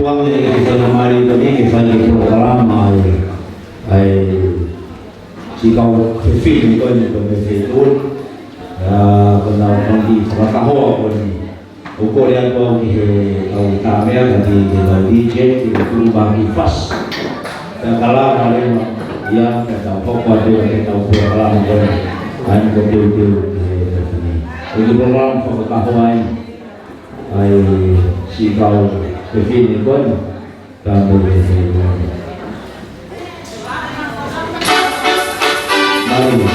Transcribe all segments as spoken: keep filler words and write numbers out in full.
Kuange ke fai mai ko eni ke fai e polokalama ai, ai, siʻi kau fefine ko eni ko e mei he feituʻu. ʻA, ko ʻenau fanga kiʻi fakakahoa ko eni. ʻOku kole atu au ki he kau tāmea ka ki he kau D J, ki he kau tūmaki fasi. Ka kalama leva ia ka tau hoko atu ia ke tau polokalama ko eni. ʻA eni ko e teuteu ki he fefine. Ko e polokalama fakakahoa eni. ʻAi, siʻi kau fefine ko eni, ka mou fefine ko eni. Mālō.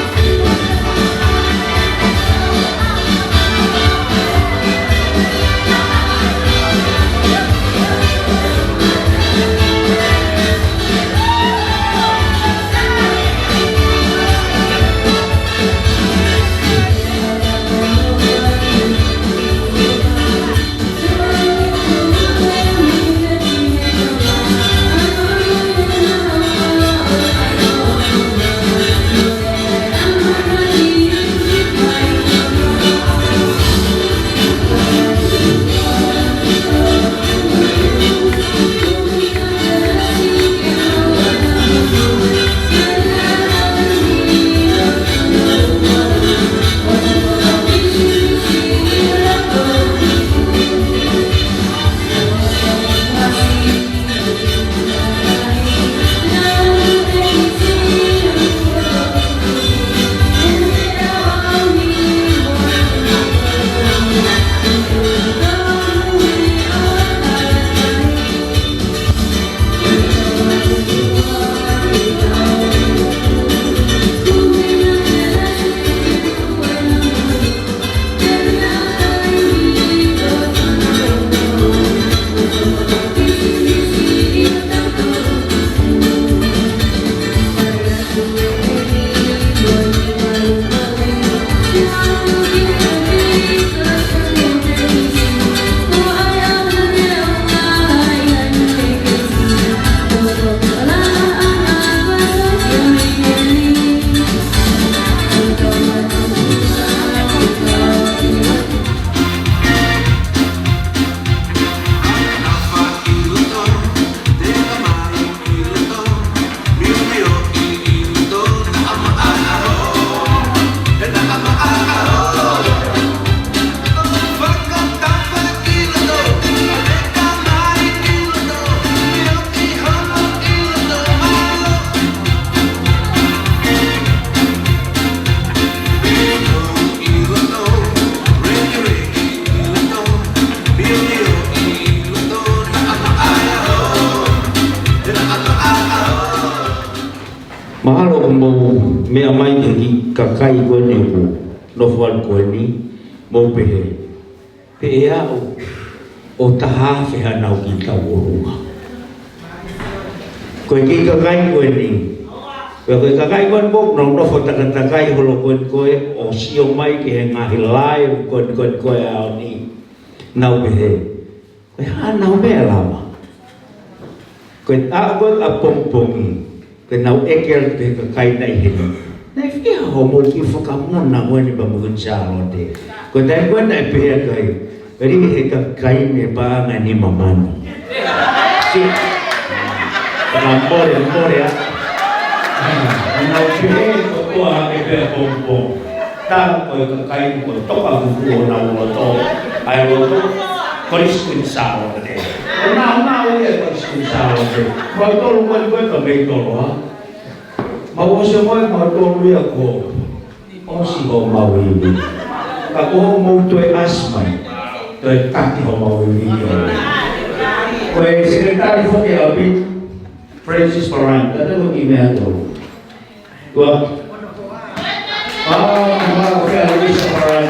Mahalo ko e meʻa mai ki he kakai ko eni ʻoku nofo atu ko eni, mou pehē, pehē ʻe aʻu ʻo taha afe hanau kiʻi tau ʻo hū. Ko e kiʻi kakai ko eni. Pea ko e kakai ko eni ʻoku nau nofo takatakai holo ko eni ko ē ʻo sio mai ki he ngaahi live ko eni ko eni ko ē ʻaho ni. Nau pehē, ko e hā ʻenau meʻa lava. Ko e ʻaho ko ē ʻapongipongi, ko ʻenau ʻeke atu ki he kakai naʻe ʻi heni, naʻe fiha hoʻomou kiʻi fakamonū ko eni pea mo Kuini Sālote? Ko e taimi ko ē naʻe pehē atu ai, ʻe lī he kakai ni paʻanga ʻe nima mano. Siʻi, fakamolemole ā. Naʻa nau pehē ko e koa ke pehē pongipongi. Tā ko e kakai ko e toka kuku ʻo nau loto. ʻAi loto, Kolisi Kuini Sālote. ʻO nau nau ia Kolisi Kuini Sālote. Mau tolu mai ko e ka mei tolo ā. Mau ʻosi ʻo mai mau tolu ia ko. ʻOsi hoʻomau ivi. Ka ko hoʻomou toe ʻasi mai. Toe taki hoʻomau ivi ʻo. Ko e sekelitali foki ʻa Pete, Francis Paran. Ka te ko ki mea tolu. Tua. ʻA, ʻa, ʻa, Luisa Paran.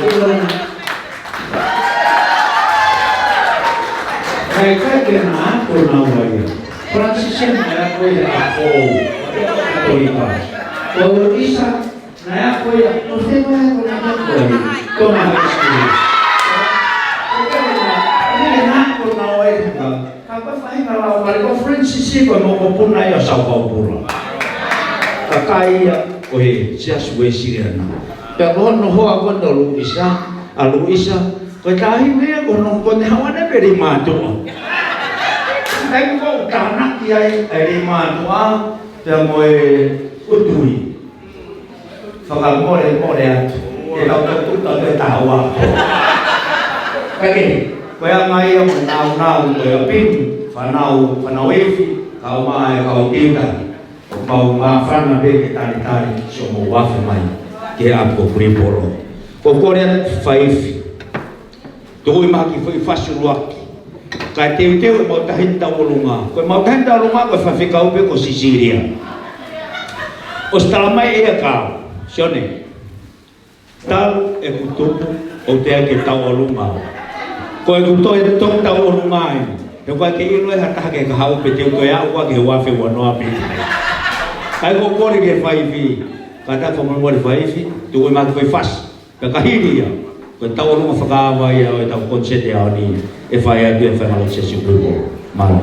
Kai kai ke na ko na mai. Francis naʻe ako ia ʻa ko. Ko Luisa naʻe ako ia. Ko te mai ko na ko ia. Ko na high school. Ko te na ko na ia. Ka ko e faʻahinga laumālie ko Francis ko e mokopuna ia ʻo Sāpaulo. Kakai ia ʻo e Siasi Uēsiliana. Pea ko hono hoa ko eni ʻo Luisa, ʻa Luisa, ko e taʻahine ia ko hono ko eni hawana pē ʻi mātuʻa. Taimi ko ē ʻoku tānaki ai ʻa e lima atu ā, pea mo e ʻutuʻi. Fakamolemole atu. Ke tau tau tau tau te taua. Kae kehe, ko e anga ia ʻo e nāunau ʻo e ʻapi ni, fānau, fānau ifi, kau mai, kau tiuta. ʻOku mau māfana pē ke talitali, siʻomou afe mai ki he ʻapi ko Kuilipolo. Ko e kole atu faifi. Tuku mai ha kiʻi foʻi fasi ʻuluaki. Kae teuteu ʻemau taʻahine tauʻolunga. Ko ʻemau taʻahine tauʻolunga ko e faifekau pē ko Sisilia. ʻOsi talamai ʻe ia kia au, Sione, talu ʻeku tupu ʻoku teʻeki ke tauʻolunga au. Ko ʻeku toe toko tauʻolunga eni. He ʻoku ʻikai ke ʻilo ʻe ha taha ke ka haʻu pē te u toe aʻu ki he ua afe ua noa pē. Kae ko e kole ki he faifi. Kātaki fakamolemole faifi. Tuku mai ha kiʻi foʻi fasi. Pea ka hili ia, ko e tauʻolunga fakaava ia ʻo ʻetau konisēti ʻaho ni, ʻe fai atu ʻe he faiʻanga lotu Siasi Kuilipolo. Mālō.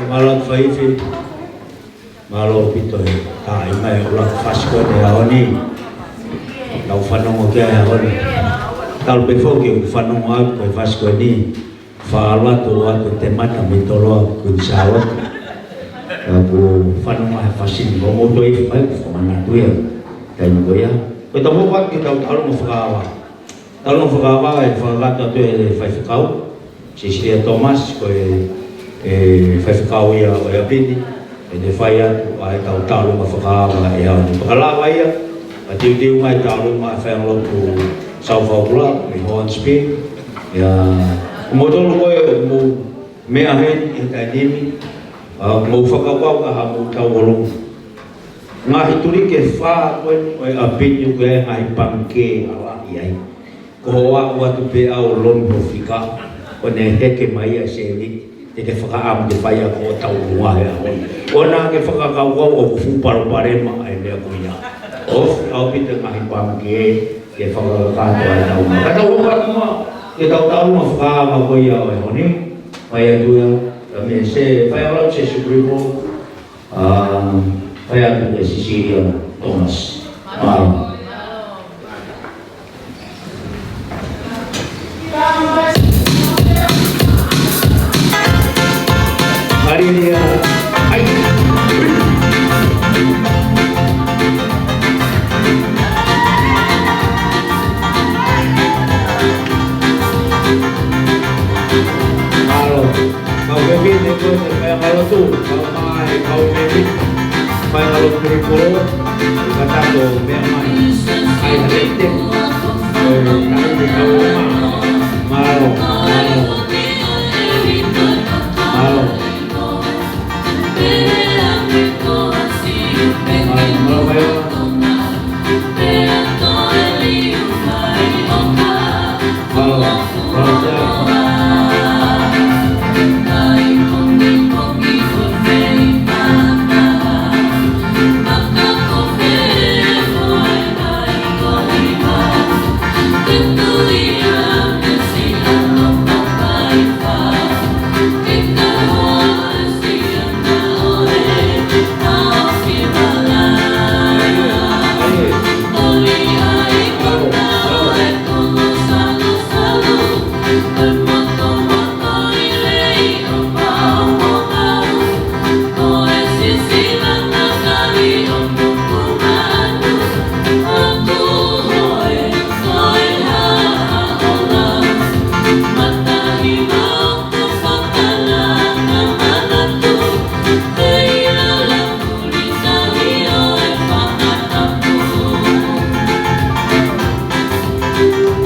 Mālō faifi. Mālō ʻaupito e taaʻi mai ʻo e ʻuluaki fasi ko eni he ʻaho ni. Tau fanongo ki ai he ʻaho ni. Talu pē foki ʻeku fanongo atu ko e fasi ko eni, Faʻa ʻAlo Atu ʻOatu Te Mata mei Toloa, Kuini Sālote. Ka ʻoku ou fanongo he fasi ni, ʻoku mou toe ifi mai, ʻoku fakamanatu ia. Taimi ko ia. Ko e tau ʻoatu ke tau tauʻolunga fakaava. Tauʻolunga fakaava ʻe fakakakato atu ʻe he faifekau Sisilia Thomas, ko e, e faifekau ia ʻo e ʻapi ni, ʻe ne fai atu ʻa e tau tauʻolunga fakaava ʻi he ʻaho ni. Pea ka lava ia, ʻa e teuteu mai tauʻolunga ʻa e faiʻanga lotu South Aukula, mei Hornsby, ia, ʻoku mou tonu ko ē, ʻoku mou meʻa heni he taimi ni, ʻa, ʻoku mou fakakaukau ka ha mou tauʻolunga. Ngaahi tuliki ʻe fā ko eni ʻo e ʻapi ni ʻoku ʻi ai e ngaahi pangikē ʻa lahi ai. Ko hoʻo aʻu atu pē ʻa e loan profit ka, ʻo ne heke mai ʻa e sēniti, ʻEte fakaʻamu ke fai ʻa e taumuʻa he ʻaho ni. ʻOua naʻa ke fakakaukau ʻoku fuʻu palopalema ʻa e meʻa ko ia. ʻOfa ʻaupito e ngaahi pāmiki ē, ke fakakakato ʻa e taumuʻa. Ka tau ō atu muʻa ki he taumuʻa fakaʻamu ko ia ʻo e ʻaho ni. Fai atu ia, ka mei he Faiako Laute Sēsū Kilipo, ʻa, fai atu kia Sisilia Thomas. Mālō. Haleluia. ʻAi. Mālō. Kau fefine ko e faiako lotu, kau mai, kau fefine, faiako lotu Kilipo, ka tato meʻa mai. ʻAi, haleluia. Oi, haleluia, kau mai. Mālō, mālō. Mālō. Mālō, mālō, mālō.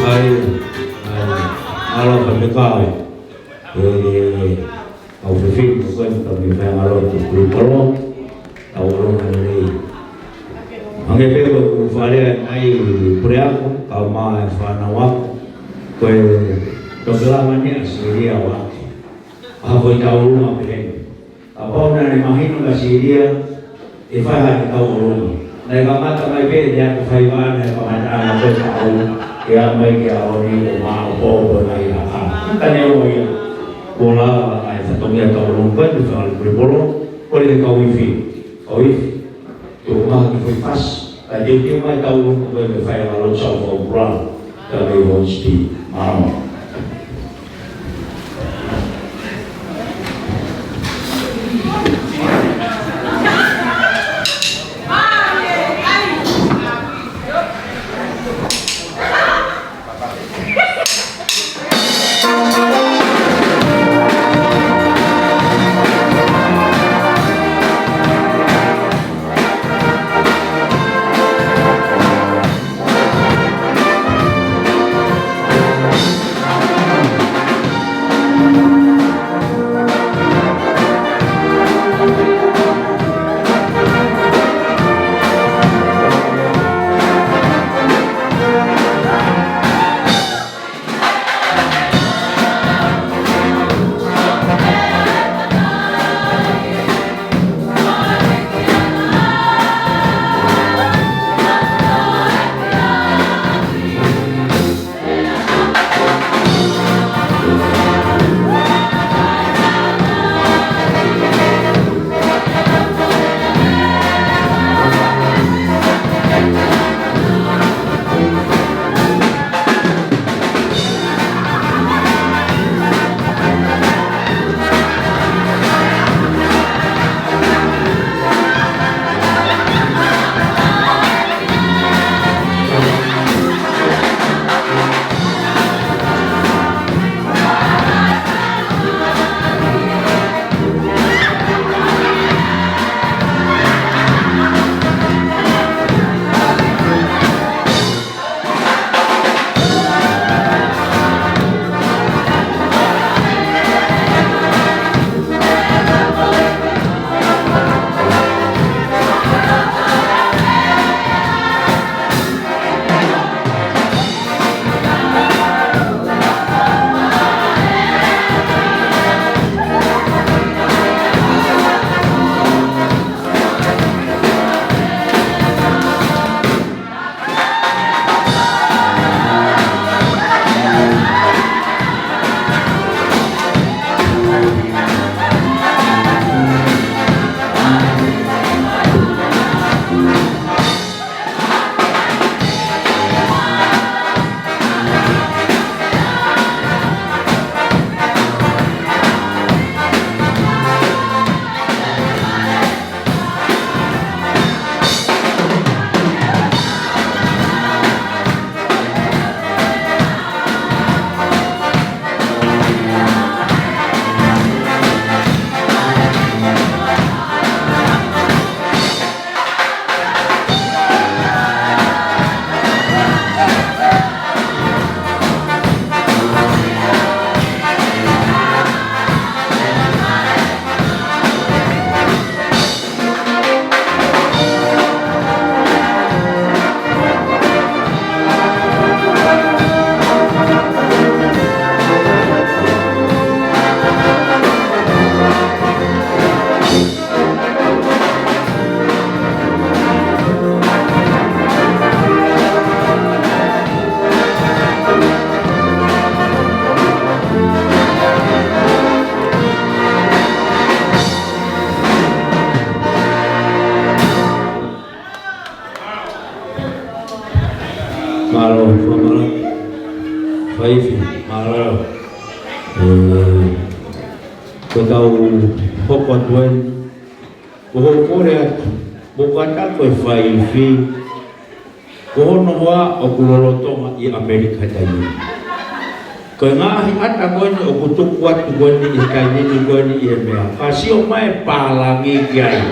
ʻAi, ʻai. Mālō, faifekau. ʻE, ʻe, ʻe, kau fefine, ko e kau fefine, mālō, tu, tu, kolo. Tau ʻolunga lelei. Hangē pē ko ʻeku fakalea mai, puleako, kau mai fānau ako. Ko e toki lava ni ʻa Sisilia ʻo ʻoatu ha foʻi tauʻolunga pehē ni. Kapau naʻa ne mahino kia Sisilia, ʻe fai ha kiʻi tauʻolunga. Naʻe kamata mai pē ʻene ako faiva, naʻe kamata ʻana ko e tau, ke aʻu mai ki he ʻaho ni ʻo maʻopoʻopo e ngaahi haka. Ka neongo ia, kuo lava ʻa e fatongia tauʻolunga ko eni, fale pule polo, ko e kau ifi, kau ifi. Tuku mai ha kiʻi foʻi fasi, kae teuteu mai tauʻolunga ko e meʻa fai ʻa Lord Salvador Brown, ka mei Hornsby, Māmani. Faifi, mālō. ʻE, ko ʻetau hoko atu eni, ko hoʻo kole atu, mo kata ko e faifi, ko hono hoa ʻoku lolotonga ʻi ʻAmelika he taimi ni. Ko e ngaahi ʻata ko eni ʻoku tuku atu ko eni ʻi he taimi ni ko eni ʻi he meʻa. Ka sio mai pālangi ki ai.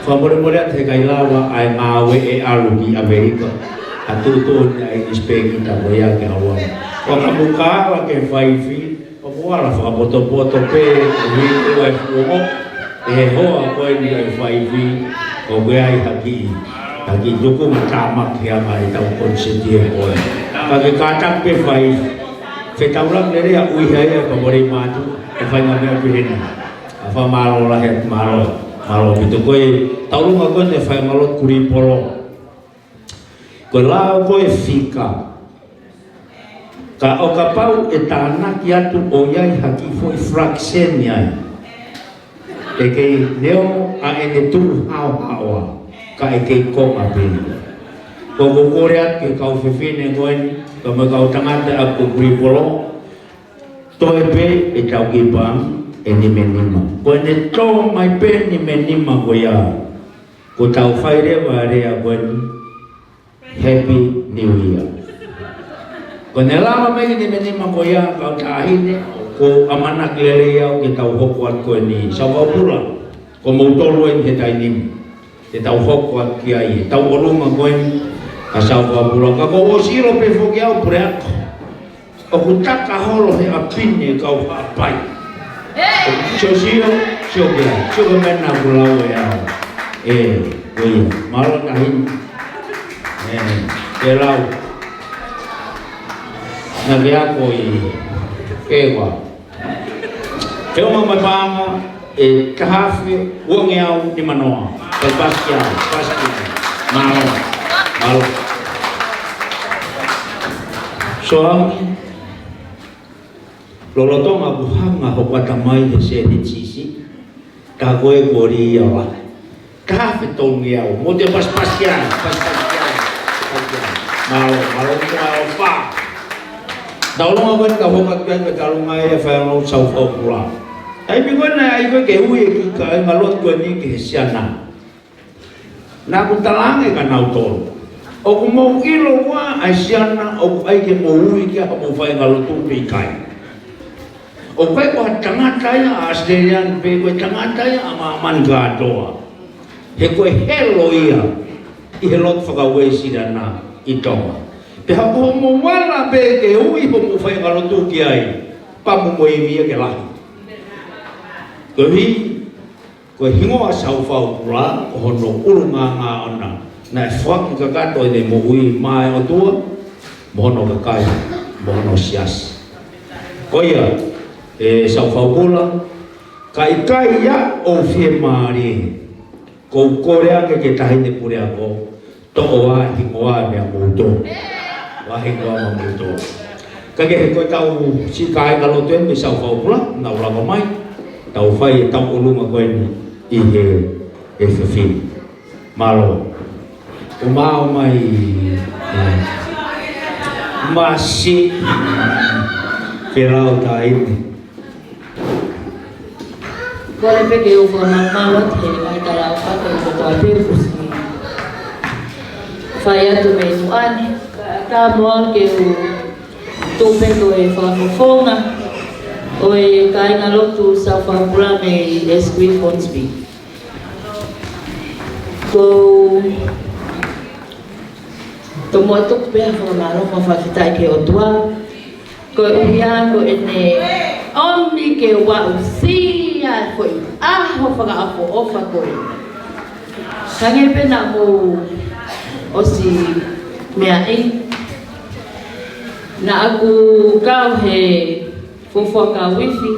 Fakamolemole atu he ʻikai lava ʻa e ngāue ʻe ʻalu ki ʻAmelika. ʻA tuʻutuʻuni ʻa e inspector ko ia ke haua. Ko ka muka ala ke faifi, ʻoku ala fakapotopoto pē, ʻi he ʻuhinga ʻe fuongo, ʻe he hoa ko eni ʻa e faifi, ʻoku ʻi ai ha kiʻi, ha kiʻi tuku matāmaki ʻa e ngaahi tau koniseti ʻe koe. Ka ke kātaki pē faifi, fetaulaki lelei ʻa ui hea ia ka mole mātu, ʻe fai ngā meʻa pehē ni. ʻA fakamālō lahi atu, mālō, mālō ʻaupito. Ko e taulunga ko eni ʻa e faiʻanga lotu Kulipolo. Ko e lao ko e fika. Ka ʻo kapau ʻe tānaki atu ʻo ʻi ai ha kiʻi foʻi fraction ai. ʻE kei leo ʻa ʻene tuʻu haohaoa, ka ʻe kei konga pē. Ko ʻeku kole atu ki he kau fefine ko eni, ka mo e kau tangata ʻa Kulipolo, toe pē ʻetau kiʻi pāngi ʻe nimanima. Ko ʻene tō mai pē nimanima ko ia, ko ʻetau fai leva ʻa e lea ko eni, Happy New Year. Ko ʻene lava mai nimanima ko ia, kau taʻahine, ʻoku ou ʻamanaki lelei au ke tau hoko atu ko eni. Sau Faupula, ko moutolu eni he taimi ni. Te tau hoko atu ki ai, ʻetau ʻolunga ko eni, ʻa Sau Faupula. Ka kuo u ʻosi ʻilo pē foki au, Puleako, ʻoku taka holo he ʻapi ni e kau haʻapai. Sio, sio, sio ki ai, sio ki he meʻa naʻa ku lau ʻe au. ʻE, ko ia, mālō taʻahine. ʻE, ke lau. Naʻa ke ako ʻi, ʻe, ua. Ke ʻomai mai paʻanga ʻe taha afe uangeau nimanoa. Pasi, pasi ki ai, pasi ki ai. Mālō. Mālō. Soangi, lolotonga ʻeku hanga hoku ʻatamai he sēniti siʻisiʻi, ka ko e koli ia la. Taha afe tolungeau, mou toe pasi, pasi ki ai, pasi, pasi ki ai, pasi ki ai. Mālō, mālō, mālō, fā. Taulunga ko eni ka hoko atu ki ai, ka taulunga ia faiʻanga lotu Sau Faupula. Taimi ko ē naʻe ʻai ko ē ke ui e kiʻi kāingalotu ko eni ki he siana. Naʻa ku talaange kia nautolu, ʻoku mou ʻilo ua ʻa e siana ʻoku ʻai ke mou ui ki ai hoʻomou faiʻanga lotu pe ʻikai? ʻOku ʻikai ko ha tangata ia ʻa ʻAositelēlia ni pe ko e tangata ia ʻa māmani kātoa. He ko e helo ia ʻi he lotu faka-Uēsiliana ʻi Tonga. Pea ko hoʻomou ala pē ke ui hoʻomou faiʻanga lotu ki ai, pea mo e ivi ia ke lahi. Koeʻuhi, ko e hingoa Sau Faupula, ko hono ʻulungaanga ʻona, naʻe foaki kakato ʻene moʻui maʻa e ʻOtua, mo hono kakai, mo hono siasi. Ko ia, ʻe Sau Faupula, ka ʻikai ia ʻo fiemālie, ʻoku ou kole ange ki he Taʻahine Puleako, toʻo ʻa e hingoa meiate kimoutolu. ʻA e hingoa meiate kimoutolu. Ka ke he ko ʻetau siʻi kāingalotu eni mei Sau Faupula, nau lava mai, tau fai ʻetau ʻolunga ko eni ʻi he, he fefine. Mālō. ʻOmai, ʻomai, ʻe, masi, ke lau taʻahine. Kole pē ke u fakamalumalu atu he ngaahi talaʻofa kotoa pē kuo ʻosi fai atu mei muʻa ni. Ka, ka mou ke u tuʻu pē ko e fakafofonga ʻo e kāingalotu Sau Faupula mei East Green Hornsby. Ko, tomuʻa tuku pē ha fakamālō mo e fakafetaʻi ki he ʻOtua. Koeʻuhi ko ʻene ʻomi ke u aʻusia e foʻi ʻaho fakaʻofoʻofa ko ē. Hangē pē naʻa mou ʻosi meaʻi, naʻa ku kau he fuofua kau ifi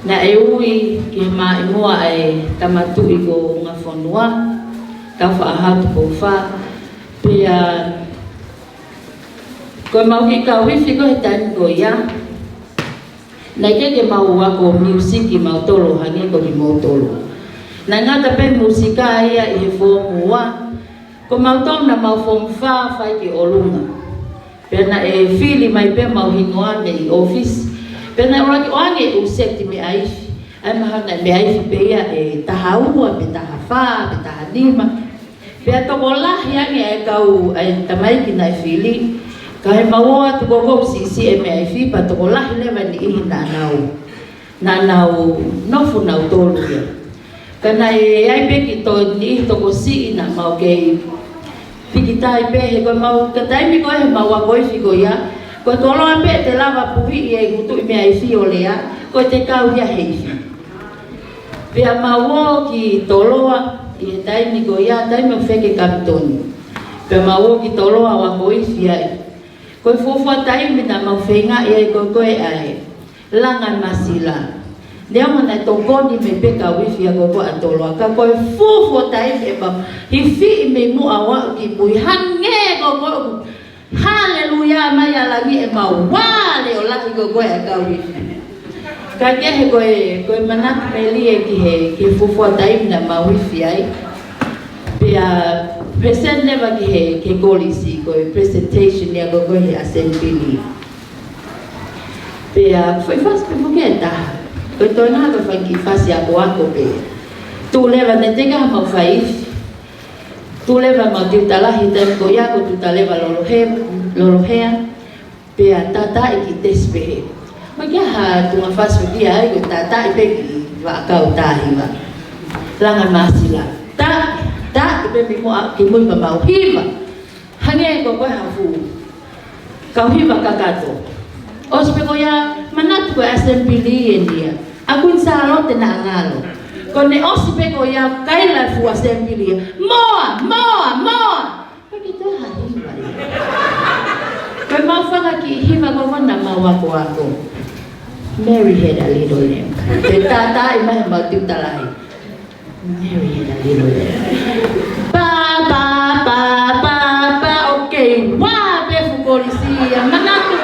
naʻe ui ki he maʻimoa ʻa e Tama Tuʻi ko Ngafonua, Taufaʻāhau Tupou Fā. Pea ko ʻemau kiʻi kau ifi ko ē he taimi ko ia, naʻe ʻikai ke mau ako miusiki mautolu hangē ko kimoutolu. Naʻe ngata pē musika ia ʻi he foomu ua. Ko mautolu naʻa mau foomu fā fai ki ʻolunga. Pea naʻe fili mai pē homau hingoa mei ʻōfisi. Pea naʻe ʻuluaki ʻoange ʻū seti meʻa ifi. ʻA e mahalo naʻe meʻa ifi pē ia ʻe taha ua, pe taha fā, pe taha nima. Pea tokolahi ange ʻa e kau, ʻa e tamaiki naʻe fili. Ka ʻi heʻemau ō atu ko ē ʻo siʻisiʻi e meʻa ifi, pea tokolahi leva e niʻihi naʻa nau, naʻa nau nofo nautolu ia. Ka naʻe ʻi ai pē kiʻi tokoni tokosiʻi naʻa mau kei pikitai pē he ko ʻemau, ka taimi ko ē heʻemau ako ifi ko ia, ko e koloa pē te lava puhiʻi e ngutuʻi meʻa ifi ʻo lea, ko e te kau ia he ifi. Pea mau ō ki Toloa, ʻi he taimi ko ia, taimi ʻo Feke Kamitoni. Pea mau ō ki Toloa ʻo ako ifi ai. Ko e fuofua taimi naʻa mau feingaʻi ai ko ē ʻa e langa masila. Neongo naʻe tokoni mai pē kau ifi ia ko ē ʻa Toloa. Ka ko e fuofua taimi ʻe mau hifiʻi mei muʻa ʻo aʻu ki mui hangē ko ē ʻoku haleluia mai ʻa langi ʻemau vale ʻo lahi ko ē ʻa e kau ifi. Kae kehe ko e, ko e manatu melie ki he, ki he fuofua taimi naʻa mau ifi ai. Pea present leva ki he, ki he kolisi, ko e presentation ia ko ē he assembly. Pea foʻi fasi pē foki ʻe taha. Ko e toenga ko e fanga kiʻi fasi akoako pē. Tuʻu leva ne teka mau fai ifi. Tuʻu leva mau tiuta lahi taimi ko ia ko e tuʻuta leva Lolohe-, Lolohea. Pea tātaaʻi kiʻi tesi pehē. Mai kia ha tuʻunga fasi foki ai ko e tātaaʻi pē kiʻi vaʻakau tahi va. Langa masila. Taaʻi, taaʻi pē mei muʻa ki mui pea mau hiva. Hangē ko ē ko e hafu. Kau hiva kakato. ʻOsi pē ko ia manatu ko e assembly eni ia. ʻA Kuini Sālote naʻa ngalo. Ko ʻene ʻosi pē ko ia kaila e fuʻu assembly ia. Moa, moa, moa. Pea ke toe ha hiva ia. Ko ʻemau fanga kiʻi hiva ko ē naʻa mau akoako. Mary had a little lamb. Pea tātaaʻi mai heʻemau tiuta lahi. Mary had a little lamb. Pā, pā, pā, pā, pā, ʻoku kei vā pē fuʻu kolisi ia. Manatu,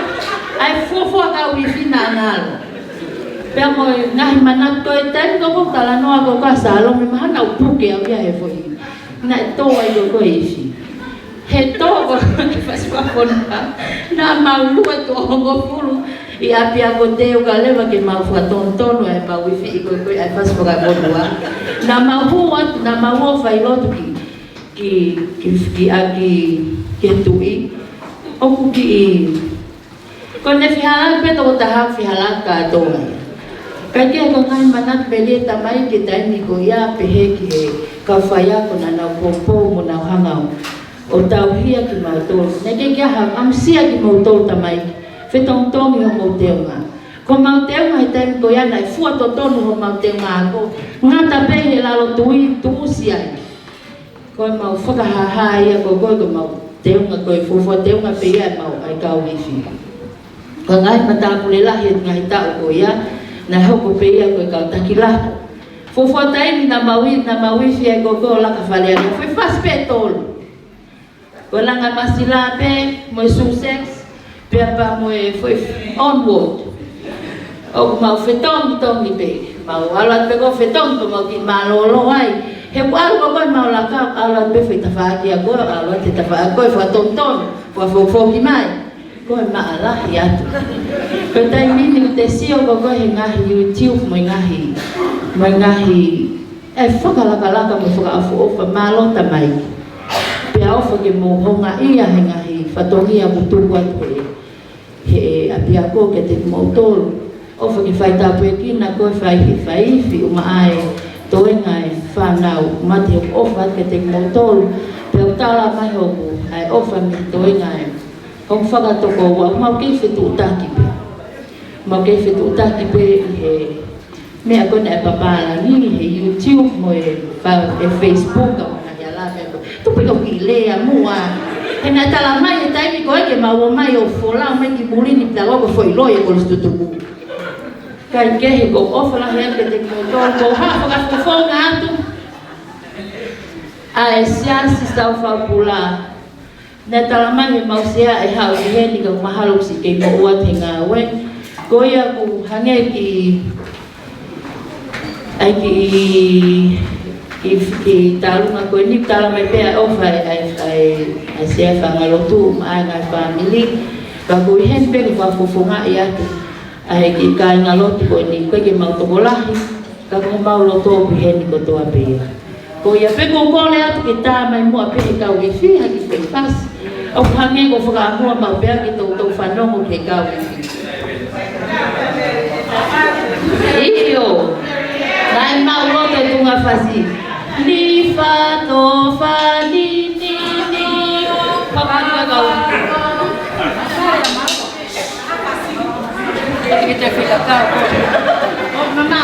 ʻa e fuofua kau ifi naʻa ngalo. Pea mo e ngaahi manatu ko e taimi ko ē ʻoku talanoa ko ē ʻa Sālote mahalo naʻa ku puke au ia he foʻi. Naʻe tō ai ko ē ifi. He tō ko ē fasi fakafonua. Naʻa mau lue tuʻo hongofulu. ʻI ʻapiako teu ka leva ke mau fakatonutonu ʻemau ifi ʻi ko ē ko e fasi fakafonua. Naʻa mau hū atu, naʻa mau ō fai lotu ki, ki, ki, ki ʻaki, ki he tuʻi. ʻOku kiʻi, ko ʻene fehālaaki pē toko taha fehālaaki kātoa. Kae kehe ko e ngaahi manatu melie tamaiki he taimi ko ia pehē ki he kau faiako naʻa nau poupou mo nau hanga ʻo ʻo tauhi ʻa kimautolu. Naʻe ʻikai ke ʻi ai ha ʻamusia kimoutolu tamaiki. Fetongitongi homou teunga. Ko homau teunga he taimi ko ia naʻe fua totonu homau teunga ako. Ngata pē he lalo tui tuʻusi ai. Ko ʻemau fakahāhā ia ko ē ko ē ko ʻemau teunga ko e fuofua teunga pē ia ʻemau ʻa e kau ifi. Ko e ngaahi matāpule lahi he ngaahi taʻu ko ia, naʻe hoko pē ia ko e kau taki lahi. Fuofua taimi naʻa mau i-, naʻa mau ifi ai ko ē ko e laka Fale Alea. Foʻi fasi pē ʻe tolu. Ko e langa masila pē, mo e Sussex, pea pā mo e foʻi onward. ʻOku mau fetongitongi pē, mau ʻalu atu pē ko e fetongi pē mau kiʻi mālōlō ai. He ʻoku ʻalu ko ē ko ʻemau laka, ʻalu atu pē foʻi tafaʻaki ʻa ko ē, ʻalu atu he tafaʻaki ko ē, fakatonutonu, fakafokifoki mai. Ko e maʻalahi atu. Ko e taimi ni te sio ko ē ko ē he ngaahi YouTube mo e ngaahi, mo e ngaahi ʻe fakalakalaka mo fakaʻofoʻofa mālō tamaiki. Pea ʻofa ke mou houngaʻia he ngaahi fatongia ʻoku tuku atu he, he ʻapiako kiate kimoutolu. ʻOfa ke fai tāpuekina ko e fai, fai ifi ʻumaʻā e toenga e fānau mate ʻoku ʻofa atu kiate kimoutolu. Pea ʻoku tala mai hoku, ʻa e ʻofa mei he toenga e, hoku fakatokoua, mau kei fetuʻutaki pē. Mau kei fetuʻutaki pē ʻi he meʻa ko ē naʻe papālangi he YouTube mo e fa-, e Facebook, ka mo e ngaahi ala meʻa ko ē. Tuku pē ʻoku kiʻi lea muʻa. He naʻe tala mai he taimi ko ē ke mau ō mai ʻo folau mai ki muli ni pea ko e foʻi loi e kolisi tutuku. Kae kehe ʻoku ou ʻofa lahi atu kiate kimoutolu, ʻoku ou haʻu ʻo fakafofonga atu ʻa e Siasi Saufau Pula. Naʻe tala mai he mau sea ʻe haʻu ki heni ka mahalo siʻi kei moʻua ʻi he ngāue. Ko ia ʻoku hangē kiʻi, ʻai kiʻi, kiʻi, kiʻi talunga ko eni tala mai pē ʻa e ʻofa ʻa e, ʻa e, ʻa e sea fanga lotu mo e ngaahi fāmili. Ka ko e heni pē ko e fakafofongaʻi atu ʻa e kiʻi kāingalotu ko eni, ʻoku ʻikai ke mau tokolahi, ka ko homau loto ʻoku heni kotoa pē ia. Ko ia pē ʻoku ou kole atu ke tā mai muʻa pē he kau ifi ha kiʻi foʻi fasi. ʻOku hangē ko e fakaʻamu maʻu pē ʻa e kitautolu fanongo ki he kau ifi. ʻIo. Naʻe maʻu loto e tuʻunga fasi. Ni fa to fa ni ni ni. Papa ni ka kau. Kita fila kau. Oh, mama.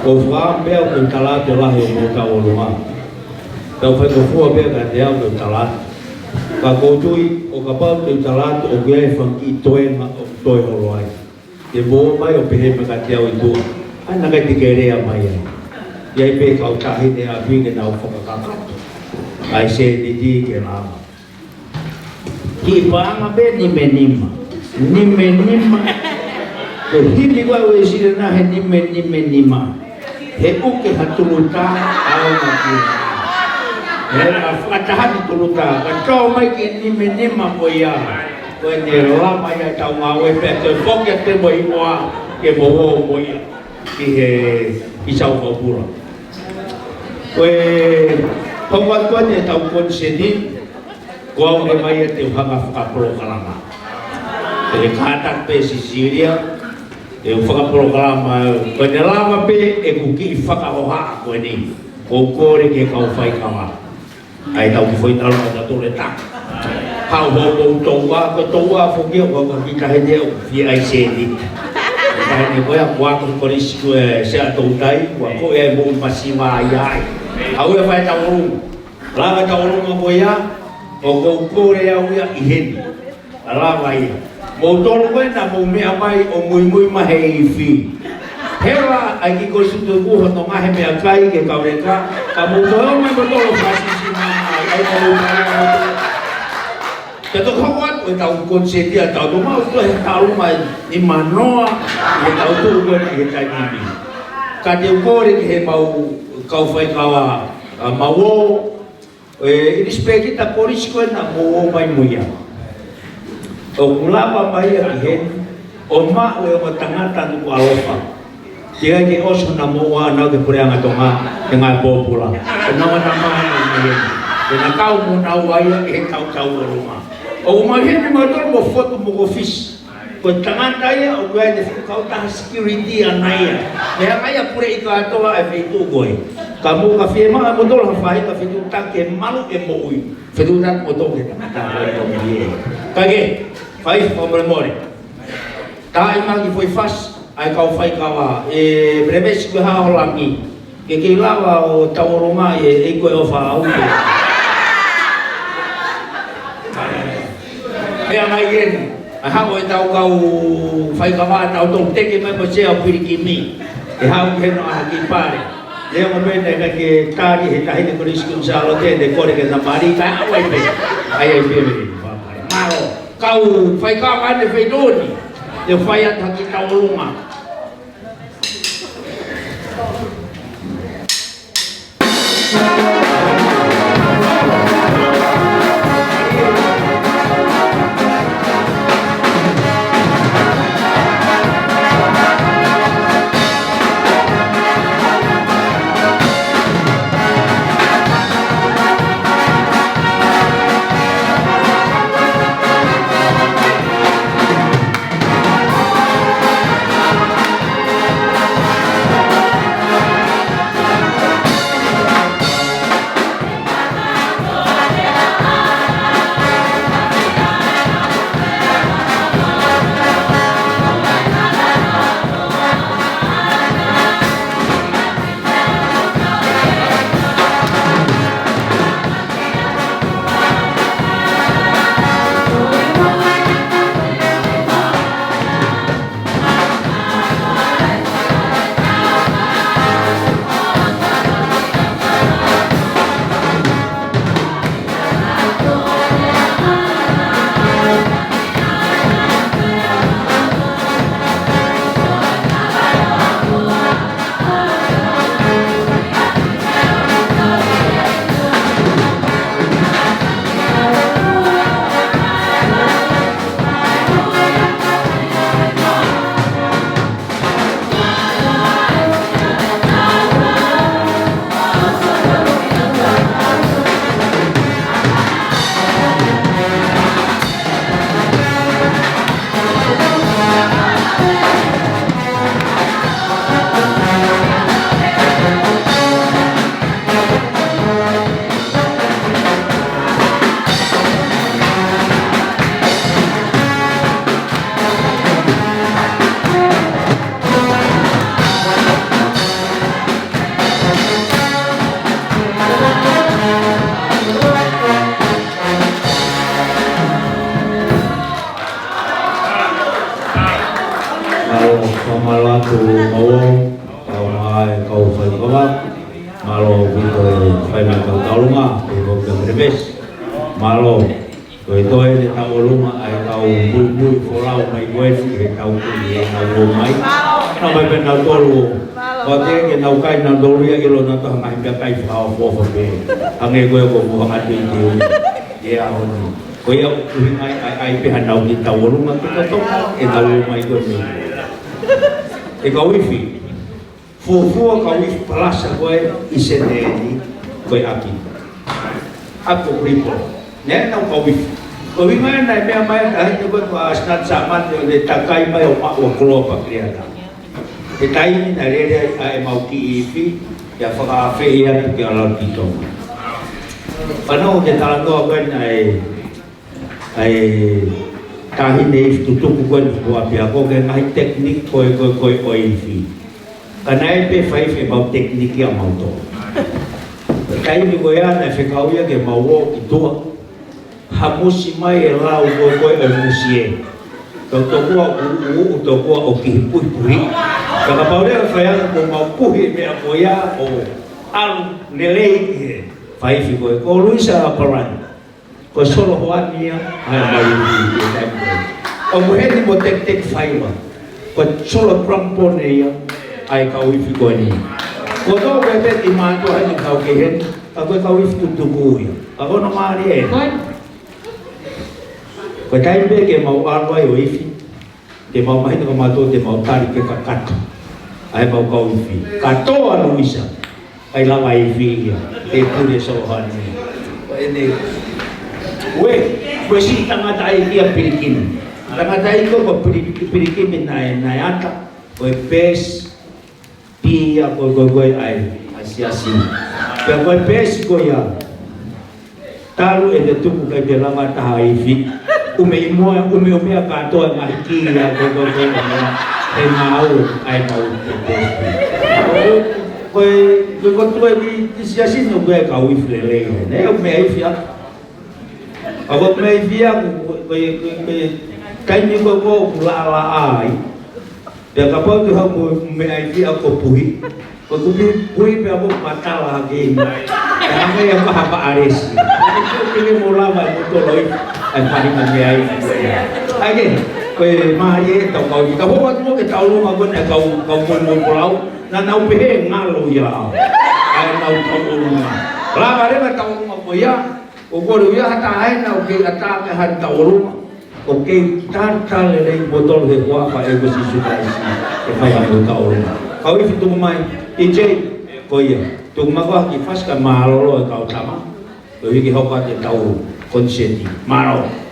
Ko e fakaʻamu pē ʻoku ou tala atu e lahi ʻo hotau ʻolunga. Tau fai ko fua pē ka te au ke tala atu. Ka ʻoku ou tui ʻo kapau te u tala atu ʻoku ʻi ai e fanga kiʻi toenga ʻoku toe holo ai, te mou ō mai ʻo pehē mai kiate au ʻi tuʻa, ʻa ia naʻe ʻikai te ke lea mai ai. ʻI ai pē kau taʻahine ʻapi ke nau fakakakato ʻa e sēniti ke lava. Kiʻi paʻanga pē nima nima. Nima nima. Ko e himi ko ē ʻa Uēsile na he nima nima nima. He ʻuke ha tuluta, ʻaonga ki he. He ʻa fakataha ni tuluta, ka tō mai ki he nima nima ko ia. Ko ʻene lava ia ʻetau ngāue pea toe foki atu mo e hingoa ke mou ō mo ia ki he, ki South Papua. Ko e, hoko atu eni ʻetau konisēti, ko au ke mai ia te u hanga fakapolokalama. Te u kātaki pē Sisilia, te u fakapolokalama, ko ʻene lava pē ʻeku kiʻi fakahohaʻa ko eni, ʻoku ou kole ki he kau faikava. ʻAi tau kiʻi foʻi talo ka tau tole taku. Hau ho mo toua, ko toua foki ʻoku ou kiʻi taʻahine ʻoku fie ʻai sēniti. Taʻahine ko ia ʻoku ako kolisi ko e Sea Toutai, ʻoku ako e moʻui masiva ia ai. Hau ia fai tau ʻolunga. Lava tau ʻolunga ko ia, ʻoku ou kole au ia ʻi heni. ʻA lava ia. Mou tolu ko ē naʻa mou meʻa mai ʻo muimui mai he ifi. Hela ai ki ko sutu ku hono ngaahi meʻakai ke kau leka, ka mou toe ō mai mou tolo fasi si mai, ʻai mou tala. Te toko hoko atu ʻetau konisēti ʻa tautolu mau toe he talu mai ʻi Manoa, ʻi he tautolu ko ē ʻi he taimi ni. Ka te u kole ki he mau kau faikava, ʻa, mau ō, ʻe, ʻinisipēkita kolisi ko ē naʻa mou ō mai mo ia. ʻOku lava mai ia ki heni, ʻo maʻu e ongo tangata Nukuʻalofa. Teʻeki ai ke ʻosi honau moʻua ʻenau ke puleʻanga Tonga, ke ngāue pōpula. ʻE nau ana mai ʻo mai heni. Pea naʻa kau mo naua ia ʻi heʻetau tauʻolunga. ʻOku mau ʻi heni mautolu mo Fotu mo Kofisi. Ko e tangata ia ʻoku ʻi ai ʻene fuʻu kautaha security ʻaʻana ia. Meʻa mai ia puleʻi kātoa e feituʻu ko ē. Ka mou ka fiemaʻu ʻe moutolu ha faʻahinga fetuʻutaki ke malu e moʻui. Fetuʻutaki moutolu ki he tangata ko ē ko e mili ē. Kae kehe, fai fakamolemole. Taaʻi mai ki he foʻi fasi, ʻa e kau faikava, ʻe Brevesi ko e hā ho langi. Ke kei lava ʻo tauʻolunga ʻi he ʻEiki ko e ʻofa au. Meʻa mai eni, ʻa e hako ʻetau kau faikava, tau tau teke mai mo Sea ʻo Pilikimi. ʻE hau ki hena ʻa ki pale. Lea mo mena ka ke tali he tahi ne Kolisi Kuini Sālote, ne kole ke na mali, ka ʻai pē. ʻAi ʻai pē meni. Mālō. Kau faikava ne feitoni. Te fai atu ha kiʻi tauʻolunga. Mālō, fakamālō atu maua, kau mai kau faikava. Mālō ʻaupito e fai mai kau tauʻolunga, ʻe kau kia Brevesi. Mālō. Ko e toe te tauʻolunga ʻa e kau muimui folau mai ko eni he tau kui ʻenau ō mai. Nau mai pē nautolu. Ko te ke nau kai nautolu ia ʻilo nautolu ha ngaahi meʻakai fakaʻofoʻofa pē. Hangē ko e ko Muhanga Tui Tui. ʻI he ʻaho ni. Ko ia ʻoku ʻuhinga ai, ʻai, ʻai pē hanau kiʻi tauʻolunga ke tau toka ʻenau ō mai ko eni. ʻE kau ifi. Fuofua kau ifi palasa ko ē ʻi Senē ni, ko e ʻapi. Apocryphal. Naʻe ʻi ai ʻenau kau ifi. Ko e ʻuhinga ia naʻe meʻa mai ʻa e taʻahine ko ē ko Asnat Saamani ʻo ne takai mai ʻo maʻu ʻa Cleopatra. He taimi naʻe lele ai ʻa ʻemau kiʻi ifi, ʻia fakaafeʻi atu kia Lord Tonga. Fanongo ki he talanoa ko ē naʻe ʻa e taʻahine ifi tutuku ko eni ko ʻapiako ki he ngaahi technique ko ē, ko ē, ko ē ʻo e ifi. Ka naʻe pē fai ifi ʻemau technique ʻamautolu. Taimi ko ia naʻe fekau ia ke mau ō ki tuʻa. Hamusi mai e lau ko ē, ko ē ʻo e musie. Tau tokua ʻo ʻuʻu, tokua ʻo kiʻi puhipuhi. Ka kapau leva ʻe fai ange kuo mau puhi e meʻa ko ia ʻo ʻalu lelei ki he fai ifi ko ē. Ko Luisa Palani. Ko e solo hoani ia, ʻa e mau ifi ʻi he taimi ko ē. ʻOku heni mo Tektek Faiva. Ko e solo trombone ia, ʻa e kau ifi ko eni. Ko tō ko e peti mātuʻa heni kau ki heni, ka ko e kau ifi tutuku ia. Ka ko hono mālie ē. Ko e taimi pē ke mau ʻalu ai ʻo ifi. Te mau mahino ka mātou te mau tali ke kakato. ʻA e mau kau ifi. Katoa Luisa. ʻIkai lava ifi ia. Te pule sohani. Ene. Ue, ko e siʻi tangataʻeiki ia Pilikimi. Tangataʻeiki ko Pili-, Pilikimi naʻe, naʻe ʻata, ko e peesi, pea ko, ko, ko e ʻai, ʻa e siasi. Pea ko e peesi ko ia, talu ʻene tuku ʻikai ke lava ha taha ifi. ʻUme ʻi muʻa, ʻumeʻumea kātoa e mahiki ia ko, ko, ko, ko, he ngāue ʻa e mau ko e peesi. Ko e, ko e, ko e tuʻu ʻi he siasi ni ʻoku ʻi ai e kau ifi lelei. Neongo e meʻa ifi ʻaku. ʻA ko e meʻa ifi ʻaku, ko e, ko e, ko e, ko e taimi ko ē ʻoku laʻalaʻā ai. Pea kapau te u haʻu mo e meʻa ifi ʻaku ʻo puhi. Ko e kupi puhi pea mo matala hake mai. Pea hangē ia ko ha paʻalesi. Ko e pili mo lava e motolo ifi. ʻAi pali mo meʻa ifi. ʻAi ke, ko e mālie ʻetau kau ifi. Ka hoko atu mo ke tauʻolunga ko eni e kau, kau moimoi folau. Naʻa nau pehē ngalo ia. ʻAi nau tauʻolunga. Lava leva tauʻolunga ko ia. ʻOku ʻi ai ha taha ʻe ʻikai ke ʻatā ke hali tauʻolunga. ʻOku kei tatali lelei motolo he huafa ʻo e ʻEiki ko Sīsū Kalaisi. ʻE fai ʻa e tauʻolunga. Kau ifi tuku mai. ʻIo, ko ia. Tuku mai ko ha kiʻi fasi kae mālōlō e kau tama. Ko e hiki hoko atu ʻetau koniseti. Mālō.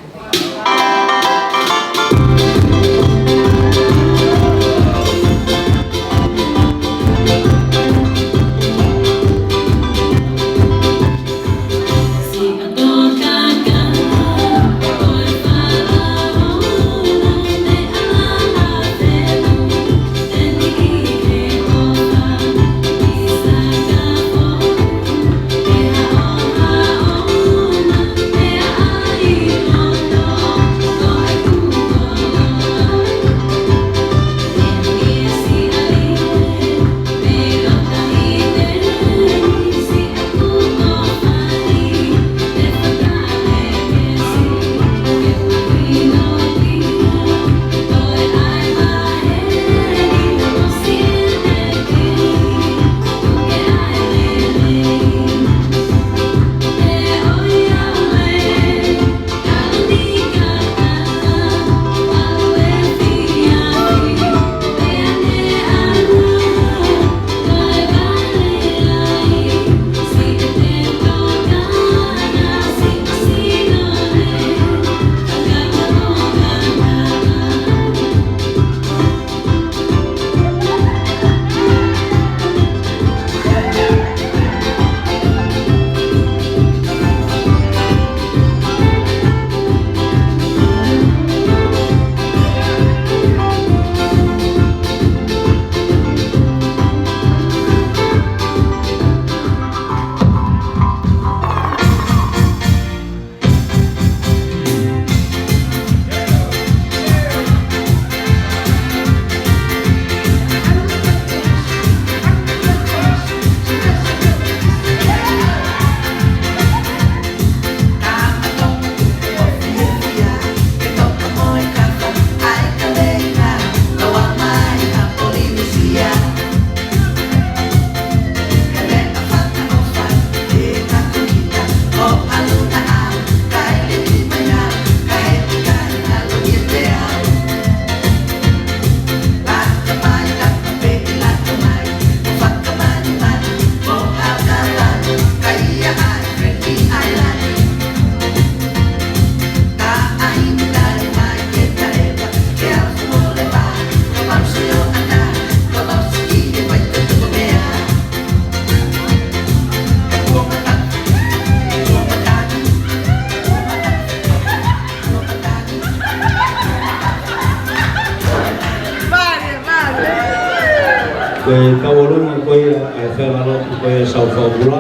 Ko e tauʻolunga ko ia ʻa e faiʻanga lotu ko ia South Aukula.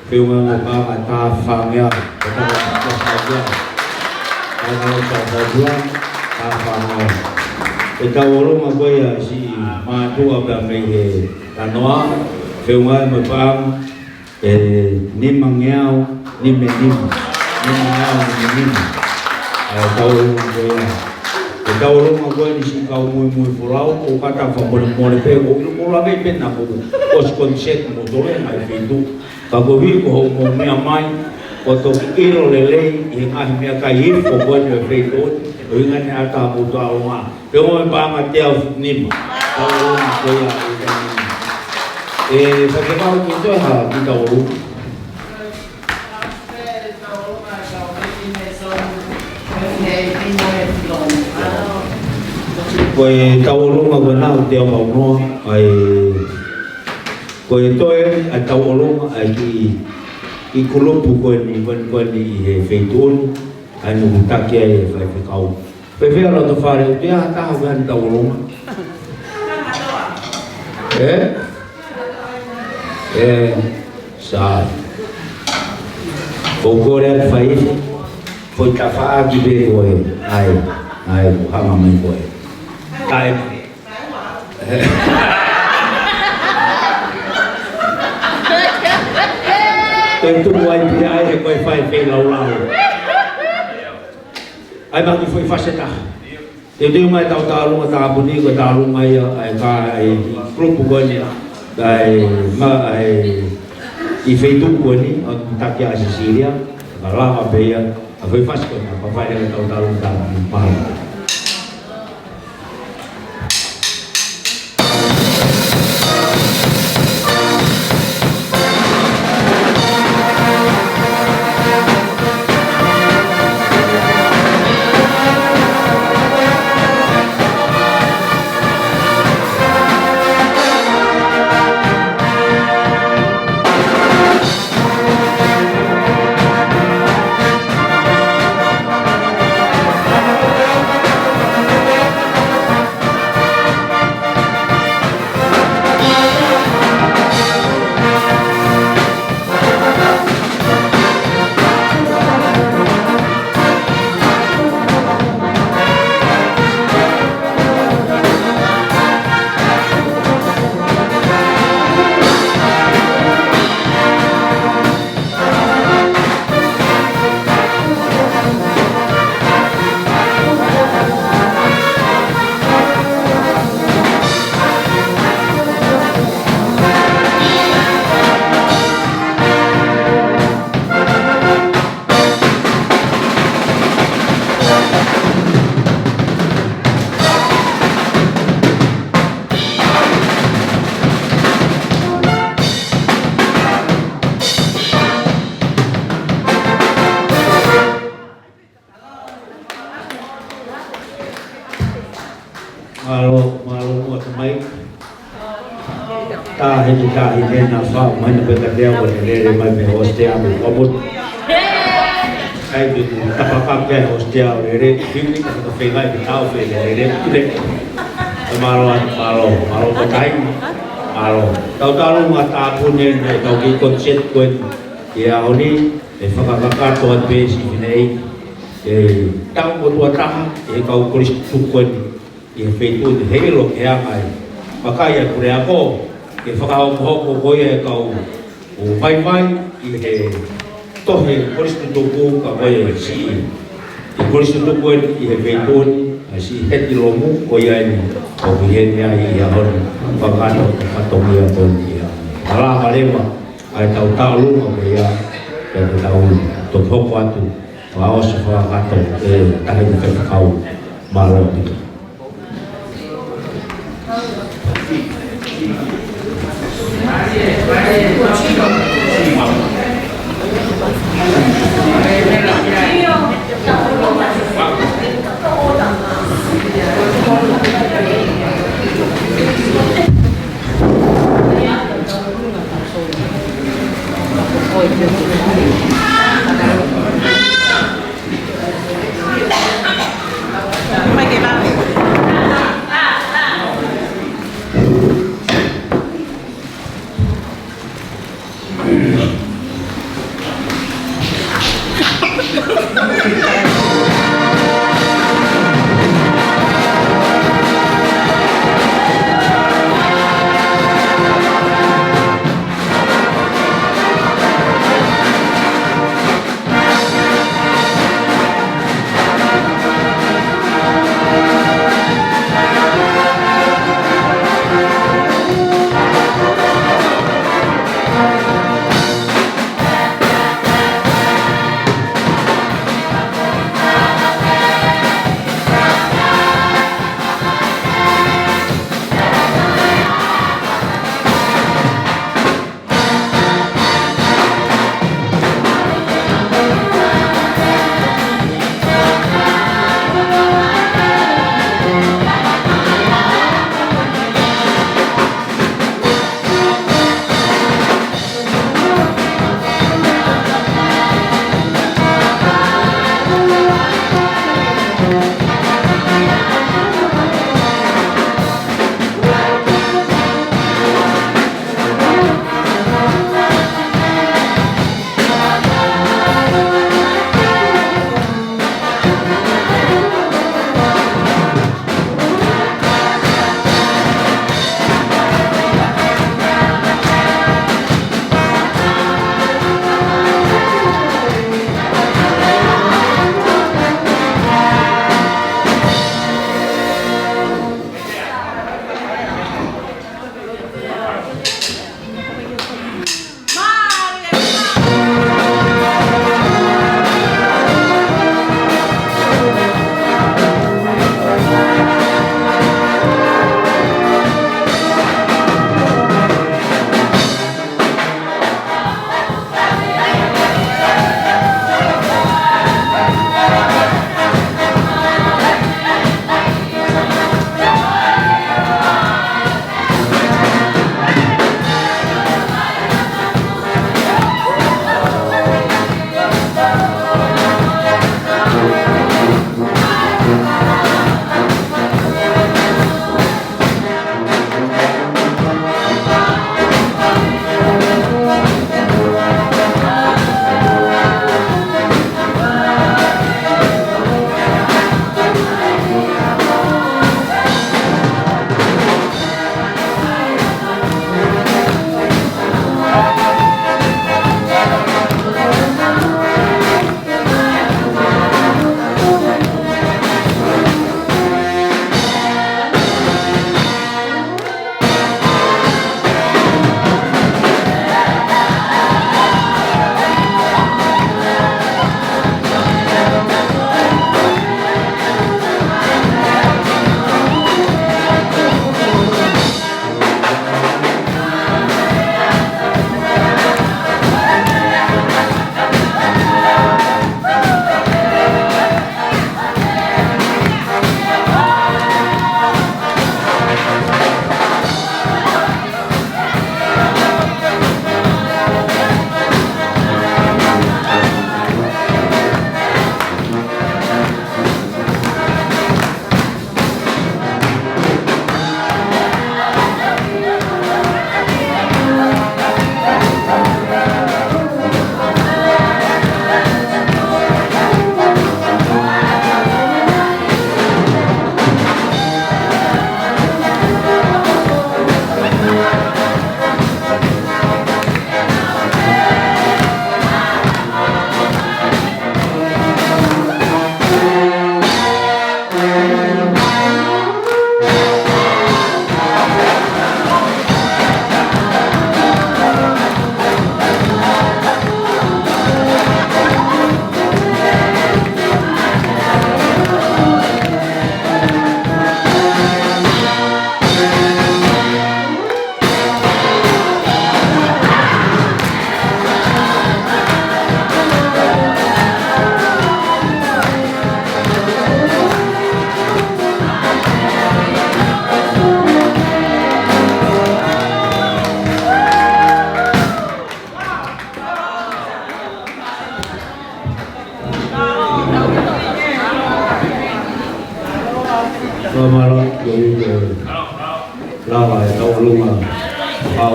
Feʻunga mo e paʻanga ʻa e Tāfangea. Ko e tama South Aukula. Faiʻanga lotu South Aukula, Tāfangea. Ko e tauʻolunga ko ia siʻi mātuʻa pea mei he Tanoa. Feʻunga mo e paʻanga ʻe nimangeau nima nima. Nimangeau nima nima. ʻA e tauʻolunga ko ia. Ko e tauʻolunga ko eni siʻi kau muimui folau, ʻoku ou kata fakamolemole pē, ʻoku ou ʻilo ko e lave pē naʻa mou ʻosi koniseti mo tole mai feituʻu. Ka koeʻuhi ko hoʻomou meʻa mai, ʻoku ou toki ʻilo lelei ʻi he ngaahi meʻakai ifo ko eni ʻo e feituʻu, ʻuhinga naʻe ʻatā mo tauʻolunga. Pea mo e paʻanga teau nima. Tauʻolunga ko ia ʻi he taimi ni. ʻE, fakapapau ke toe ha kiʻi tauʻolunga. Ko e tauʻolunga ko ena ʻoku te ʻomai noa, ʻa e, ko e toe ʻa e tauʻolunga ʻa e kiʻi, kiʻi kulupu ko eni, ko eni, ko eni ʻi he feituʻu ni, ʻa ia ʻoku taki ai e faifekau. Fēfē ʻa loto fale, ʻoku ʻi ai ha taha ʻoku ʻi ai haʻane tauʻolunga? Ē? Ē, sai. ʻOku ou kole atu fai ʻi he, ko e tafaʻaki pē ko ē, ʻa e, ʻa e, ʻoku hanga mai ko ē. Tae. Te tuku ai pē ʻa e, he ko e fai feilaulau. ʻAi mai ha kiʻi foʻi fasi ʻe taha. Te u teu mai ʻetau tauʻolunga tāpuni, ko e tauʻolunga ia ʻa e ka ʻa e kulupu ko eni, ʻa e ma-, ʻa e ʻi he feituʻu ko eni, ʻoku taki ʻa Sisilia, ka lava pē ia, ʻa e foʻi fasi ko eni, ka fai leva ʻetau tauʻolunga tāpuni, mālō. Mālō, mālō muʻa tamai. Taʻahine, taʻahine naʻa faʻu mai na pē ka te au ʻo ne lele mai mei Australia mo Komut. Kai pē ku tapa ka ke Australia ʻo lele, pili ka ka fengai ke tau fengai lele, pule. Mālō, mālō, mālō ko tai. Mālō. Tau tauʻolunga tāpuni ʻetau kiʻi concert ko eni ʻi he ʻaho ni, ʻe fakakakato atu pē siʻi fineʻeiki. ʻE tau ko tuʻa taha, ʻe kau Kolisi tuku ko eni ʻi he feituʻu ni he ʻilo ke anga ai. Maka ia kule ako, ke fakahokohoko ko ia e kau ʻo vaivai ʻi he tohi Kolisi tutuku ka ko e siʻi. ʻI Kolisi tutuku eni ʻi he feituʻu ni, ʻa siʻi Heti Lomu, ko ia eni, ʻoku ʻi heni ai ʻi he ʻaho ni, fakakakato e fatongia ko eni ia. Mālō mālō leva, ʻa ʻetau tauʻolunga ko ia, ke tau toki hoko atu, ʻa ʻosi fakakakato, ʻe taha ʻi he faifekau, mālō ʻaupito.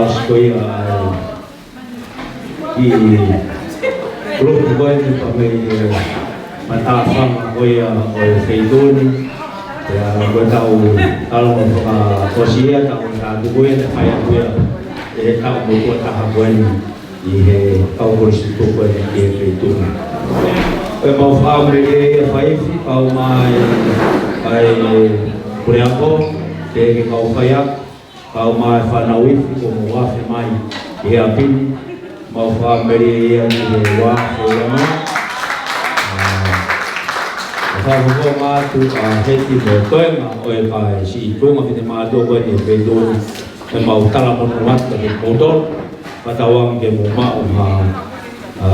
Ko ia ʻa e kulupu ko eni pea mei he matāfanga ko ia ʻo e feituʻu ni. Pea ko e taʻu, taʻu fakakolosia, taʻu ʻe taha atu ko eni, fai atu ia ʻe he taʻu motuʻa taha ko eni ʻi he kau kolisi tutuku ko eni ki he feituʻu ni. Ko e mau fāmili ia faifi, kau mai ʻa e puleako, teʻeki ke kau faiako, kau mai fānau ifi kuo mou afe mai ʻi he ʻapi ni, mau fāmili ia ki he ua afe ua noa. ʻA, ʻoku ou fakafofonga atu ʻa Heti mo e toenga ʻo e kakai siʻi tuʻunga finemātuʻa ko eni ʻi he feituʻu ni, ʻemau talamonū atu kiate kimoutolu, fakatauange ke mou maʻu ha, ʻa,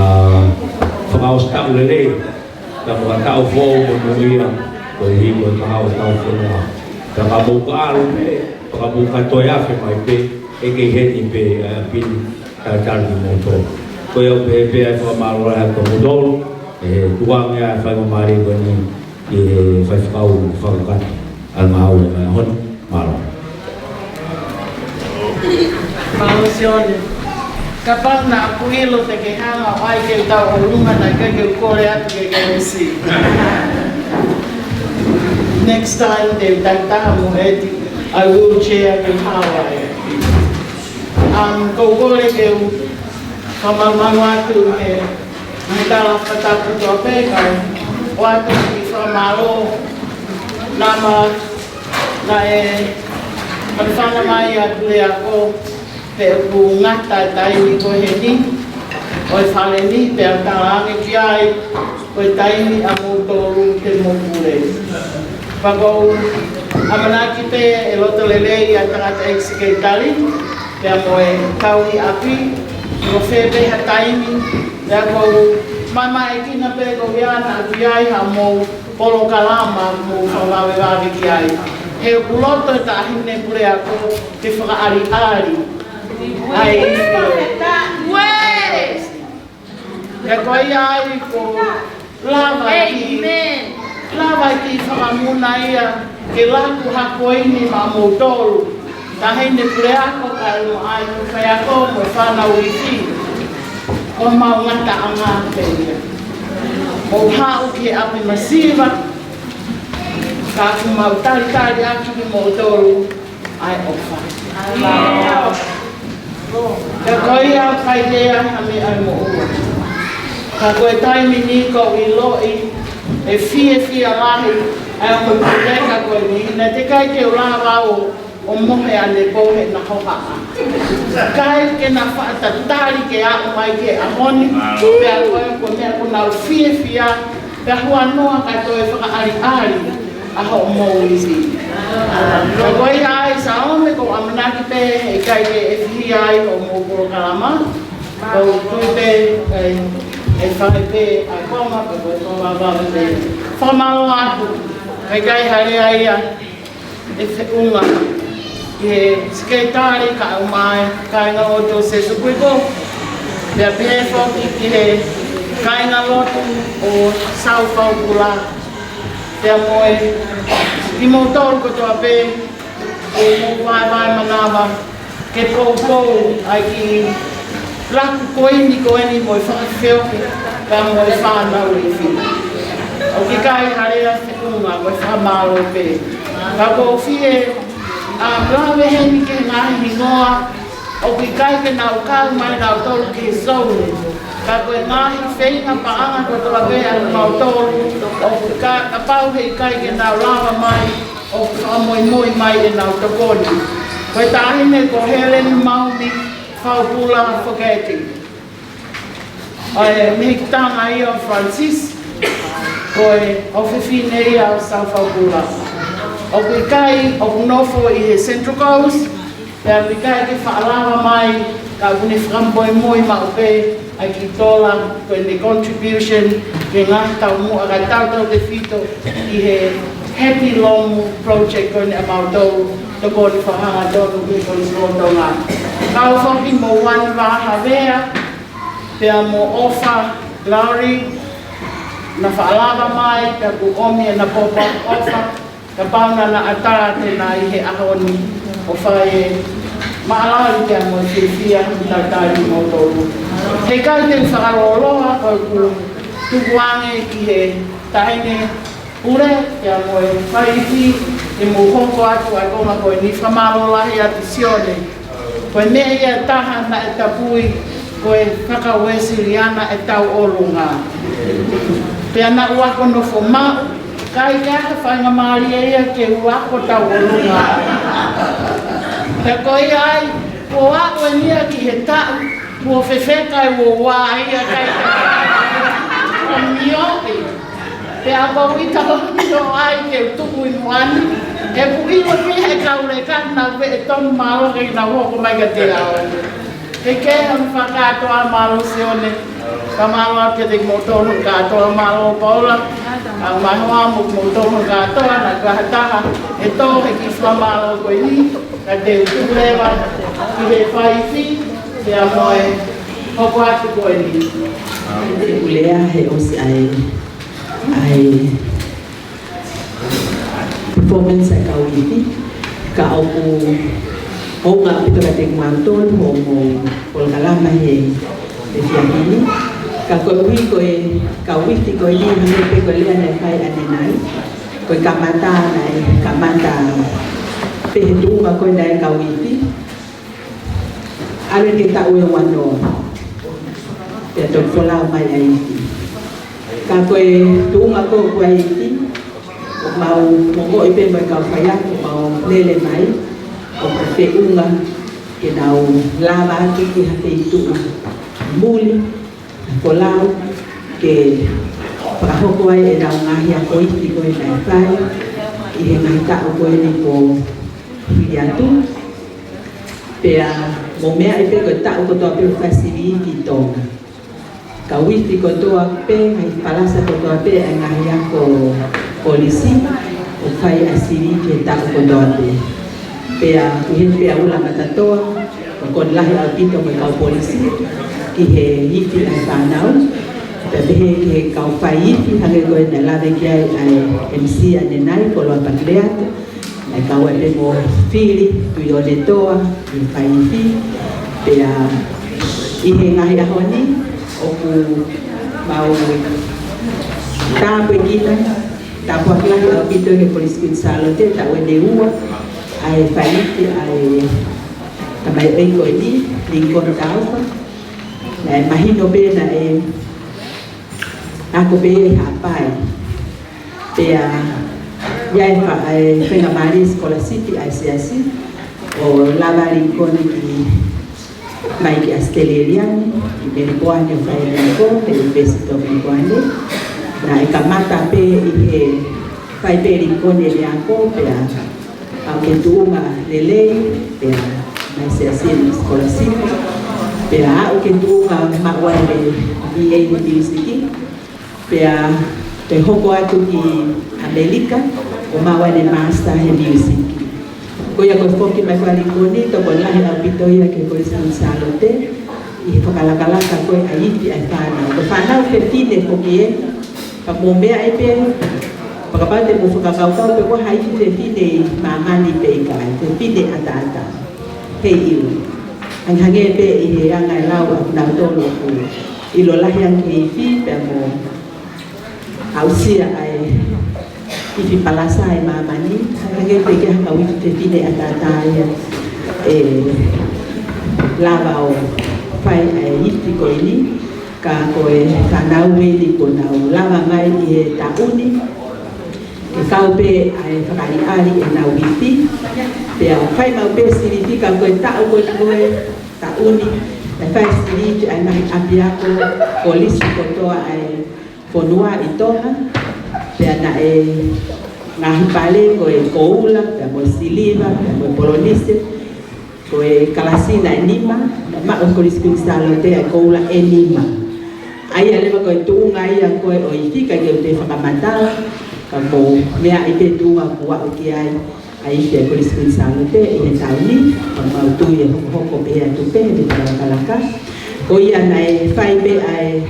fakaʻosi taʻu lelei, ka mo ha taʻu foʻou monūʻia, koeʻuhi ko e kahaʻu ʻetau fonua. Ka ka mou ka ʻalu pē, ka mou ka toe afe mai pē, ʻe kei ʻi heni pē ʻa e ʻapi ni, talitali kimoutolu. Ko ia ʻoku pehē pē ʻa e fakamālō lahi atu kiate kimoutolu, ʻe tuku ange ʻa e faingamālie ko eni ki he faifekau fakakakato ʻa e ngāue ʻo e ʻaho ni. Mālō. Mālō Sione. Kapau naʻa ku ʻilo te ke hanga ʻo ʻai ke u tau ʻolunga naʻe ʻikai ke u kole atu ke ke M C. Next time, te u takitaha mo Heti, ʻa e wheelchair ke u hao ai. Um, ʻoku ou kole ke u fakamalumalu atu he, he tala fakatapu kotoa pē, kae ʻoatu e kiʻi fakamālō naʻa ma, naʻe, naʻe fanongo mai ʻa e puleako, pe ʻoku ngata e taimi ko eni ʻo e fale ni, pea u talaange ki ai, ko e taimi ʻamoutolu te mou pule. Pea ʻoku ou ʻamanaki pē ʻe loto lelei ʻa e tangataʻeiki sekelitali, pea mo e tauhi ʻapi, ko fē pē ha taimi, pea ʻoku ou mamaʻekina pē ko ia naʻa ʻoku ʻi ai haʻamou polokalama mou fakavavevave ki ai. He ʻoku loto e taʻahine puleako ke fakaʻaliʻali ʻa e ifi. Pea ko ia ai ʻoku lava ki, lava ki fakamuna ia ke laku hako eni maʻamoutolu. Taʻahine puleako kae ʻumaʻā e kau faiako mo e fānau ifi. Ko homau ngataʻanga pē ia. Mou haʻu ki he ʻapi masiva, ka ʻoku mau talitali atu kimoutolu ʻa e ʻofa. Pea ko ia ʻoku ʻikai ke ʻi ai ha meʻa ʻe moʻua. Ka ko e taimi ni ʻoku ou ʻiloʻi e fiefia lahi ʻa e ongo puleʻanga ko eni, naʻe teʻeki ai ke u lava ʻo, ʻo mohe ʻanepō he naʻe hohaʻa. Kae ke na faʻa tatali ke aʻu mai ki he ʻaho ni, pea ko e, ko e meʻa ʻoku nau fiefia, pea huanoa kae toe fakaʻaliʻali ʻa hoʻomou ifi. Ka ko ia ai Saone, ʻoku ou ʻamanaki pē heʻikai ke ʻefihia ai hoʻomou polokalama. ʻOku ou tui pē ʻe, ʻe fai pē ʻa e konga, ka ko e konga vave pē. Fakamālō atu. Heʻikai ha lea ia ʻe feʻunga ki he sekelitali kae ʻumaʻā e kāingalotu ʻo Sesukuiko. Pea pehē foki ki he kāingalotu ʻo Saufau Pula. Pea mo e kimoutolu kotoa pē ʻoku mou vaevae manava ke poupou ʻa e kiʻi laku ko eni ko eni mo e fakafeohi pea mo e fānau ifi. ʻOku ʻikai ha lea feʻunga, ko e fakamālō pē. Ka ʻoku ou fie, ʻa, lave heni ki he ngaahi hingoa ʻoku ʻikai ke nau kau mai nautolu ki he zone. Ka ko e ngaahi feinga paʻanga kotoa pē ʻa kimautolu, ʻoku ʻikai, kapau heʻikai ke nau lava mai, ʻoku fakamoimoi mai ʻenau tokoni. Ko e taʻahine ko Helen Maumi Faupula Foketi. ʻA e mehikitanga ia ʻo Francis, ko e ʻofefine ia ʻo Saufau Pula. ʻOku ʻikai, ʻoku nofo ʻi he Central Coast, pea ʻoku ʻikai ke faʻa lava mai, ka ʻoku ne fakamoimoi maʻu pē ʻa e kiʻi tola ko ʻene contribution ki he ngaahi taumuʻa kae tautautefito ki he Happy Lomu project ko eni ʻa mautolu, tokoni fakahangatonu ki he Kolisi Lolotonga. Kau foki mo One Vahavea, pea mo ʻOfa Lowry, naʻa faʻa lava mai, pea kuo ʻomi ʻena pop-up ʻOfa, kapau naʻa na ʻatā te na ʻi he ʻaho ni ʻo fai e Mālō ʻaupito mo e fiefia ʻi he talitali ʻa kimoutolu. He ʻikai te u fakalōloa ko ʻeku tukuange ki he taʻahine pule pea mo e faifi ke mou hoko atu ai ko e ngaahi ko eni. Fakamālō lahi atu Sione. Ko e meʻa ia ʻe taha naʻe tapui ko e fakauesiliana ʻetau ʻolunga. Pea naʻa ku ako nofo maʻu, ʻikai ke ʻi ai ha faingamālie ia ke u ako tauʻolunga. Pea ko ia ai, kuo aʻu eni ia ki he taʻu, kuo fefeka e uouá ia, ʻikai ke u mioʻi. Pea ʻoku ou ʻita hono mio ai ke u tuku ʻi muʻa ni, he ʻoku ou ʻilo pē ʻe he kau leka naʻa nau pehē tonu mālō ke nau hoko mai kiate au. Ke ke hanga fakakātoa, mālō Sione. Fakamālō atu kiate kimoutolu kātoa, mālō Paula. Kae ʻumaʻā mo kimoutolu kātoa, naʻa ku ʻi ai ha taha ʻe tō he kiʻi fakamālō ko eni, ka te u tuku leva ki he faifi, pea mo e hoko atu ko eni. Te u lea he ʻosi ʻa e, ʻa e performance ʻa e kau ifi, ka ʻoku hounga ʻaupito kiate kimautolu hoʻomou polokalama he, he efiafi ni. Ka koeʻuhi ko e kau ifi ko eni, hangē pē ko e lea naʻe fai ʻanenai, ko e kamata naʻe kamata pē he tuʻunga ko ē naʻe kau ifi. ʻAlu ki he taʻu ʻe uanoa, pea toki folau mai ʻa e ifi. Ka ko e tuʻunga ko ē ʻoku ʻi ai e ifi, ʻoku mau ongoʻi pē mo e kau faiako ʻoku mau lele mai, ʻoku feʻunga ke nau lava atu ki ha feituʻu muli, folau, ke fakahoko ai ʻenau ngaahi ako ifi ko ē naʻe fai ʻi he ngaahi taʻu ko eni kuo hili atu. Pea mou meaʻi pē ko e taʻu kotoa pē ʻoku fai sivi ifi ʻi Tonga. Kau ifi kotoa pē, ngaahi palasa kotoa pē ʻa e ngaahi ako kolisi, ʻoku fai ʻa e sivi ifi he taʻu kotoa pē. Pea ʻi he pea ula matatoa, ʻoku lahi ʻaupito mo e kau polisi ki he ifi ʻa e fānau. Pea pehē ki he kau fai ifi, hangē ko e naʻe lave ki ai ʻa e M C ʻanenai, Koloa Pakileata, naʻe kau ai pē mo Fili Tuʻiʻonetoa ʻi he fai ifi. Pea ʻi he ngaahi ʻaho ni, ʻoku mau tāpuekina, tāpuaki lahi ʻaupito ki he Kolisi Kuini Sālote, taʻu ʻeni ʻe ua ʻa e fai ifi ʻa e tamaioʻeiki ko eni, Lincoln Taufa. Naʻe mahino pē naʻe ako pē ʻi Haʻapai. Pea ʻi ai e fa-, e faingamālie sikolasipi ʻa e siasi, ʻo lava ʻa Lincoln ke mai ki ʻAositelēlia ni, ki Melipoane ʻo fai ʻene ako, he University of Melipoane. Naʻe kamata pē ʻi he fai pē ʻe Lincoln ʻene ako, pea aʻu ki he tuʻunga lelei, pea mai siasi ni sikolasipi, pea aʻu ki he tuʻunga maʻu ai e B A he music, pea toe hoko atu ki ʻAmelika, ʻo maʻu ai ʻene master he music. Ko ia ko e foki mai ko ē ʻa Lincoln, tokolahi ʻaupito ia ki he Kolisi Kuini Sālote, ʻi he fakalakalaka ko ē ʻa e ifi ʻa e fānau. Ko e fānau fefine foki ē, ka mou meaʻi pē, kapau te mou fakakaukau pe ko e hā e ifi fefine ʻi māmani pe ʻikai, fefine ʻataʻatā. Heiʻilo. Hangehangē pē ʻi he anga e lau ʻa kinautolu ʻoku ʻilo lahi ange ki he ifi pea mo e aʻusia ʻa e ifi palasa ʻi māmani, hangē pē ki ha kau ifi fefine ʻataʻatā ia ʻe lava ʻo fai ʻa e ifi ko eni, ka ko e fānau eni kuo nau lava mai ʻi he taʻu ni ke kau pē ʻa e fakaʻaliʻali ʻenau ifi, pea fai maʻu pē sivi ifi ka ko e taʻu ko ē ko e taʻu ni, ʻe fai sivi ifi ʻa e ngaahi ʻapiako kolisi kotoa ʻa e fonua ʻi Tonga, pea naʻe ngaahi pale ko e koula, pea mo e siliva, pea mo e polonise, ko e kalasi naʻe nima, naʻe maʻu ʻe he Kolisi Kuini Sālote ʻa e koula ʻe nima. ʻA ia leva ko e tuʻunga ia ko ē ʻo e ifi, ʻikai ke u toe fakamatala, ka mou meaʻi pē tuʻunga kuo aʻu ki ai ʻa e ifi ʻa e Kolisi Kuini Sālote ʻi he taʻu ni, ka mau tui ʻe hokohoko pē atu pē he fakalakalaka. Ko ia naʻe fai pē ʻa e,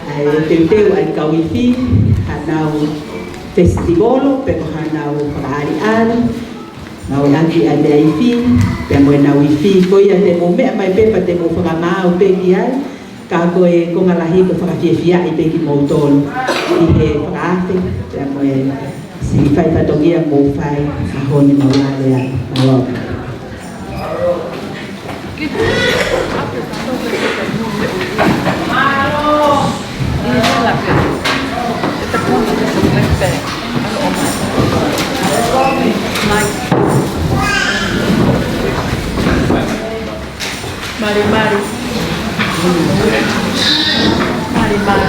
ʻa e teuteu ʻa e kau ifi, hanau fesitivolo, pe ko hanau fakaʻaliʻali. Ngāueʻaki ʻa e meʻa ifi, pea mo ʻenau ifi, ko ia te mou meʻa mai pē pea te mou fakamaau pē ki ai, ka ko e konga lahi ko e fakafiefiaʻi pē kimoutolu ʻi he fakaafe, pea mo e siʻi fai fatongia mou fai, ʻaho ni mau lale ai, mālō. Mari, mari. Mari, mari.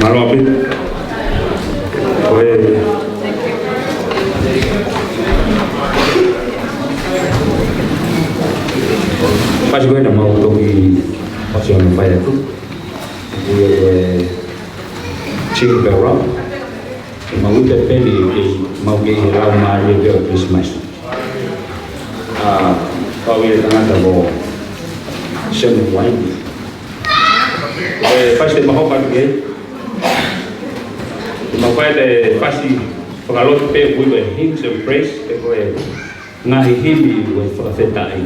Mālō ʻaupito. Ko e pasi ko ena mau toki pasi ʻo fai atu. Ko e Jingle Bell Rock. Mau ʻita pē ni ke mau kei lau mālie pē ʻo Christmas. ʻA, kau ʻi he tangata ko Samuel Wine. Ko e fasi te mau hoka atu ki ai. Mau fai e fasi fakalotu pē ʻoku ui ko e Hymns of Praise, pe ko e ngaahi himi ʻo e fakafetaʻi.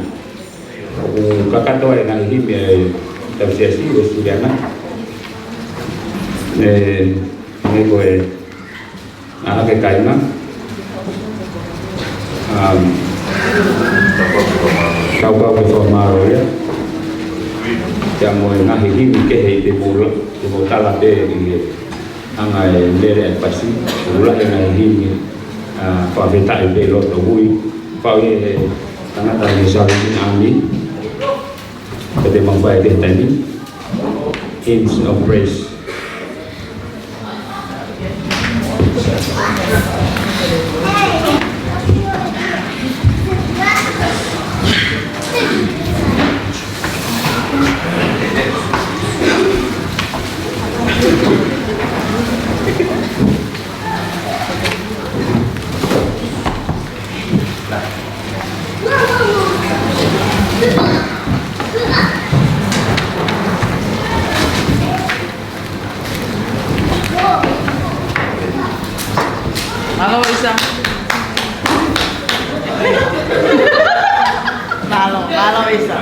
ʻOku kakato ai e ngaahi himi ʻa e tau siasi ʻo Suliana. ʻE, ʻe ko e ʻa hake kāinga. Um, Kau kau ke fakamālō ia. Pea mo e ngaahi himi kehe ʻi he mola, ʻi he motala pē ʻi he anga e lele e pasi, ʻoku lahi e ngaahi himi, ʻa, fakafetaʻi pē loto hui. Pau ʻe he tangata ni Salvini Army, pea te mau fai ʻi he taimi ni. Hymns of Praise. Mālō ʻIsa. Mālō, mālō ʻIsa.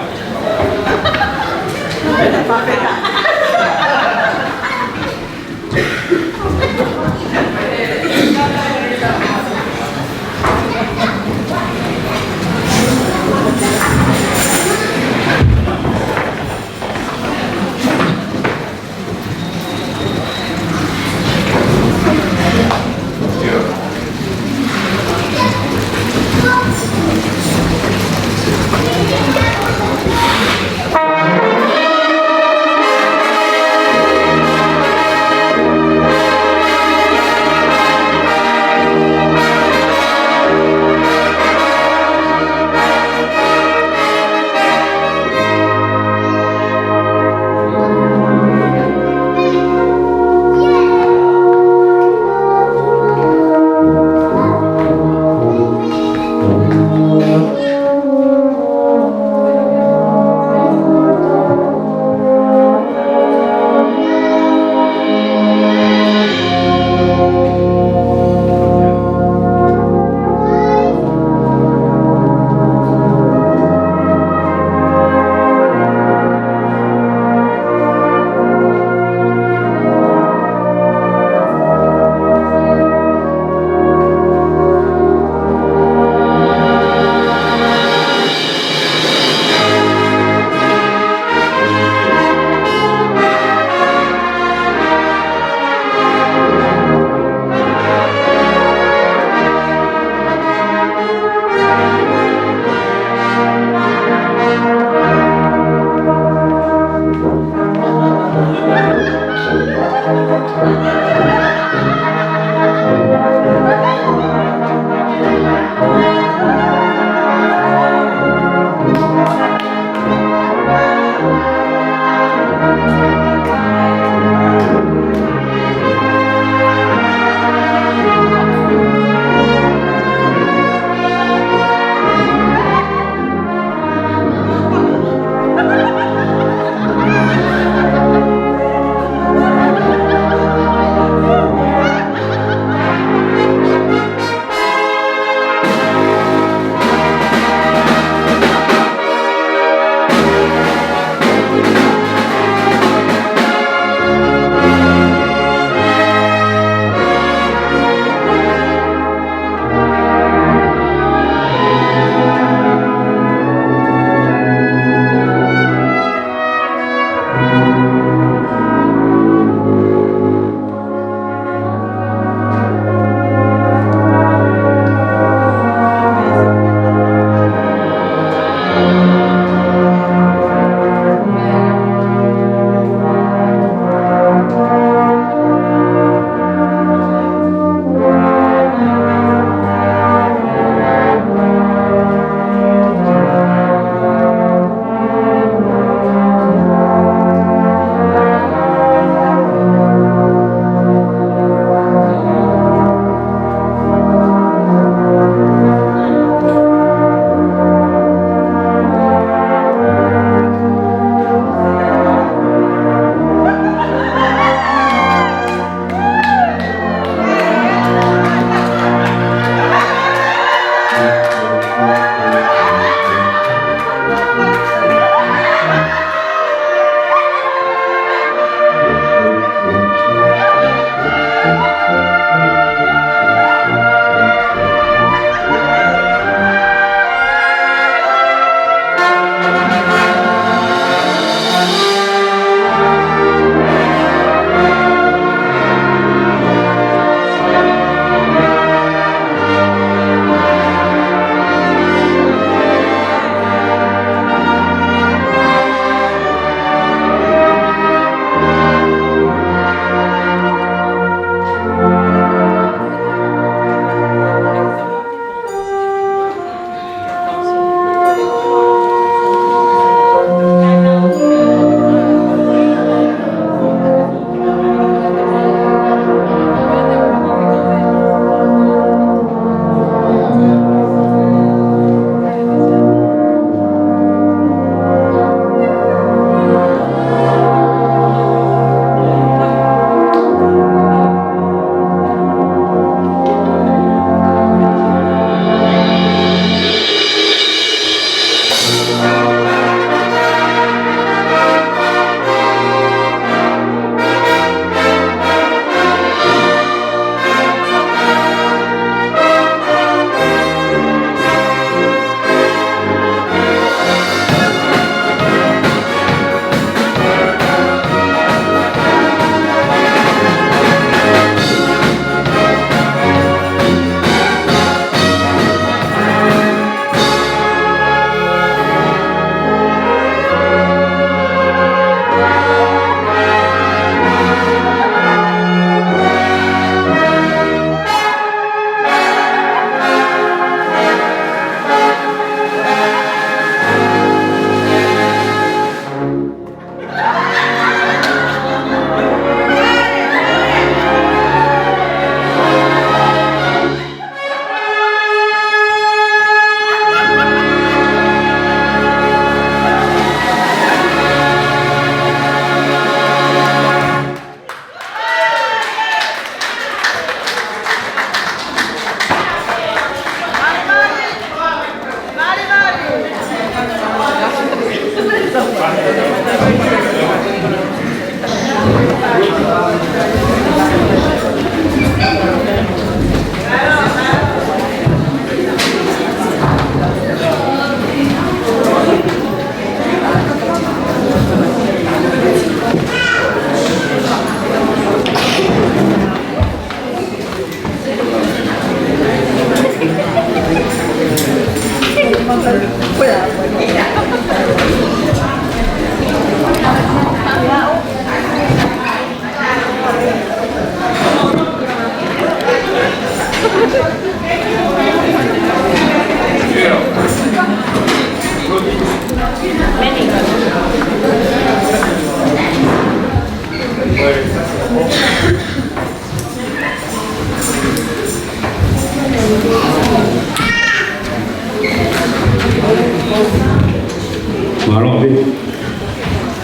Mālō ʻaupito.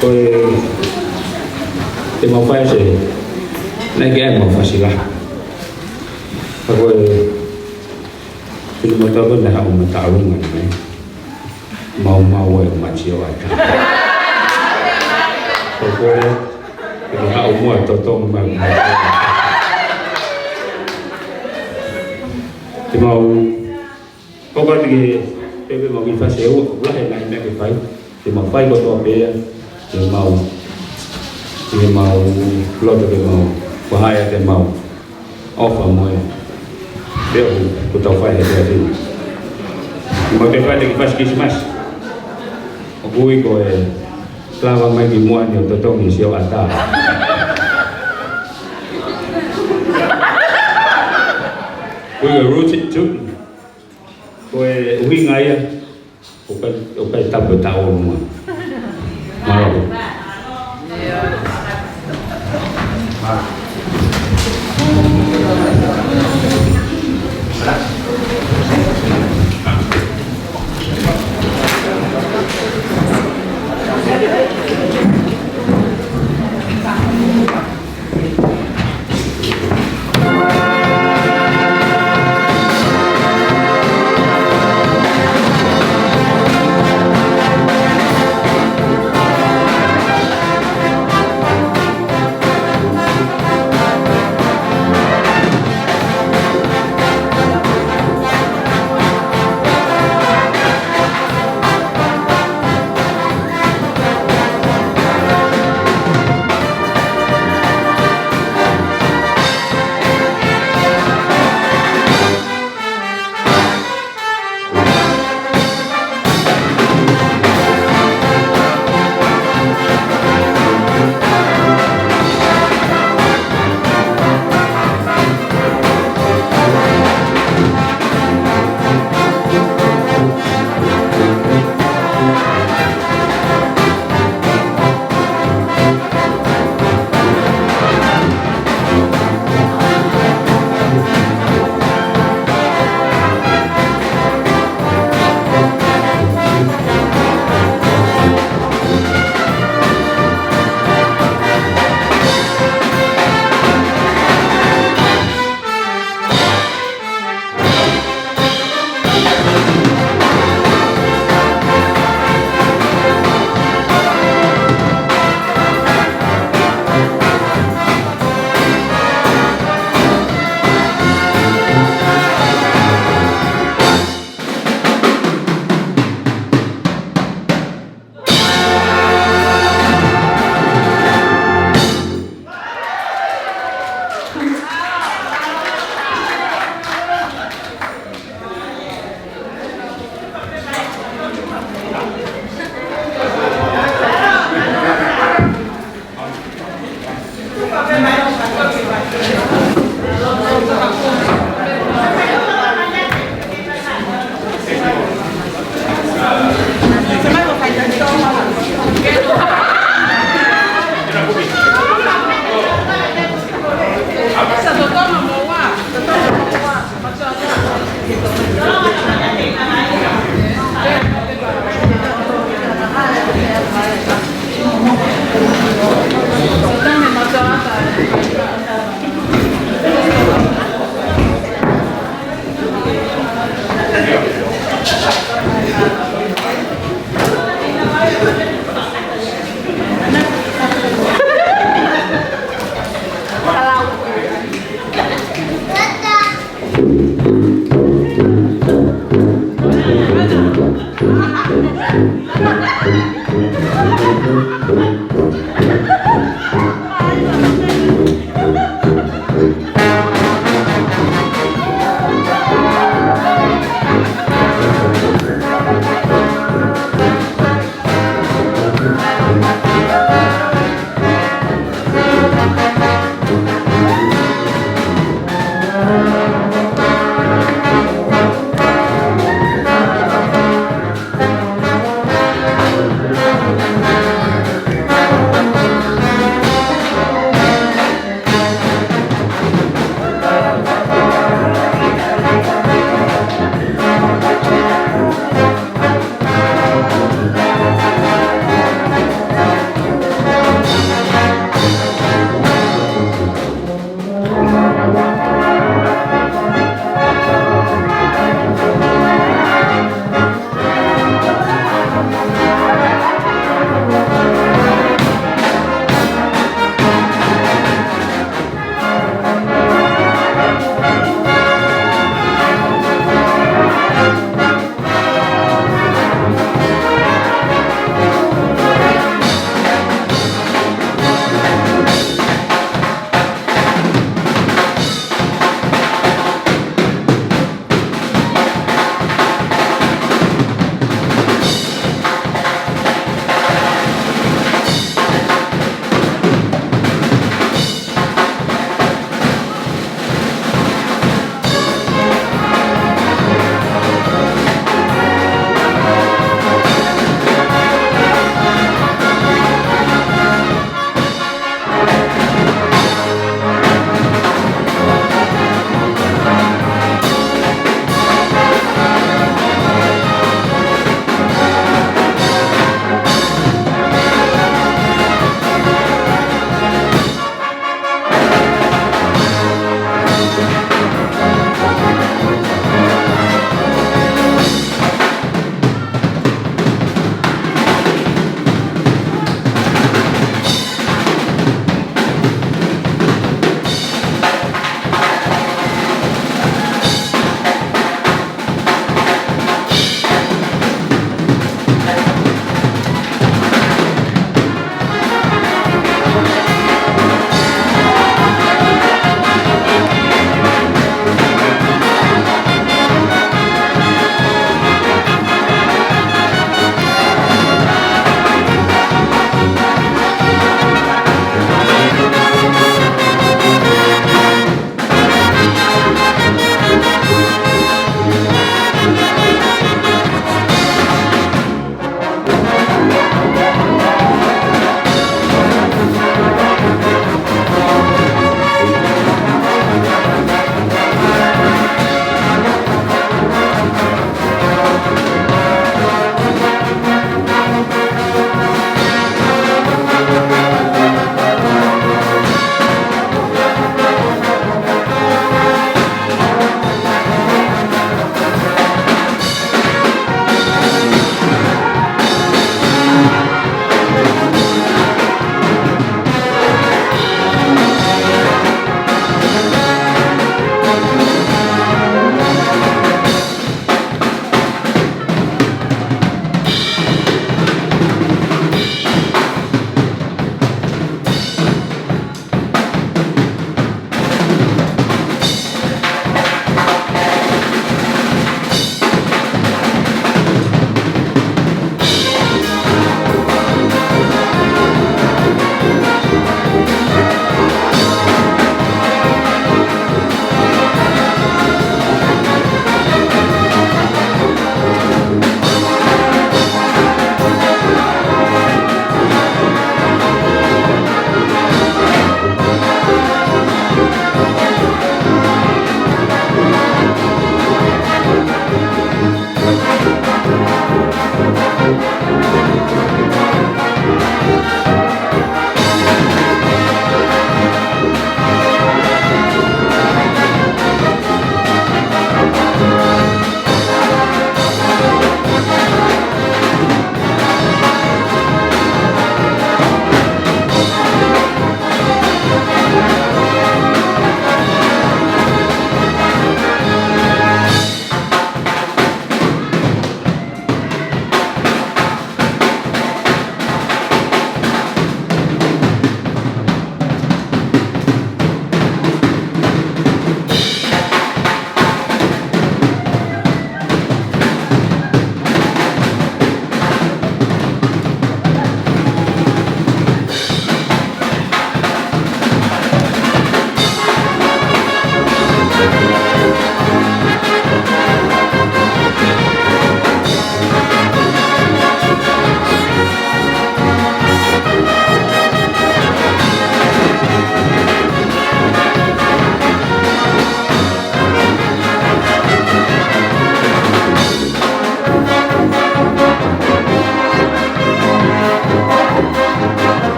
Ko e, te mau fai se, naʻe ʻikai ke mau fasi la. Ka ko e, pili mo tau ko na haʻu mataʻalunga ni, ne. Mau mau e mati o ata. Ko ko e, ke haʻu mo e toto mai. Te mau, ko ka te ke, pepe mau ki fasi e ua, ula he nai me ke fai. Te mau fai kotoa pē ia, te mau, te mau, loto te mau, ko hai te mau. ʻOfa mo e. Pea ʻoku, ʻoku tau fai he pea tino. Mo te fai te ki fasi Kilisimasi. ʻOku ui ko e lava mai ki muʻa ni ʻo totongi sio ata. Ui ko e rooted to. Ko e ʻuhinga ia. ʻOku ʻikai, ʻoku ʻikai tapu e taʻu ʻo mua. Mālō.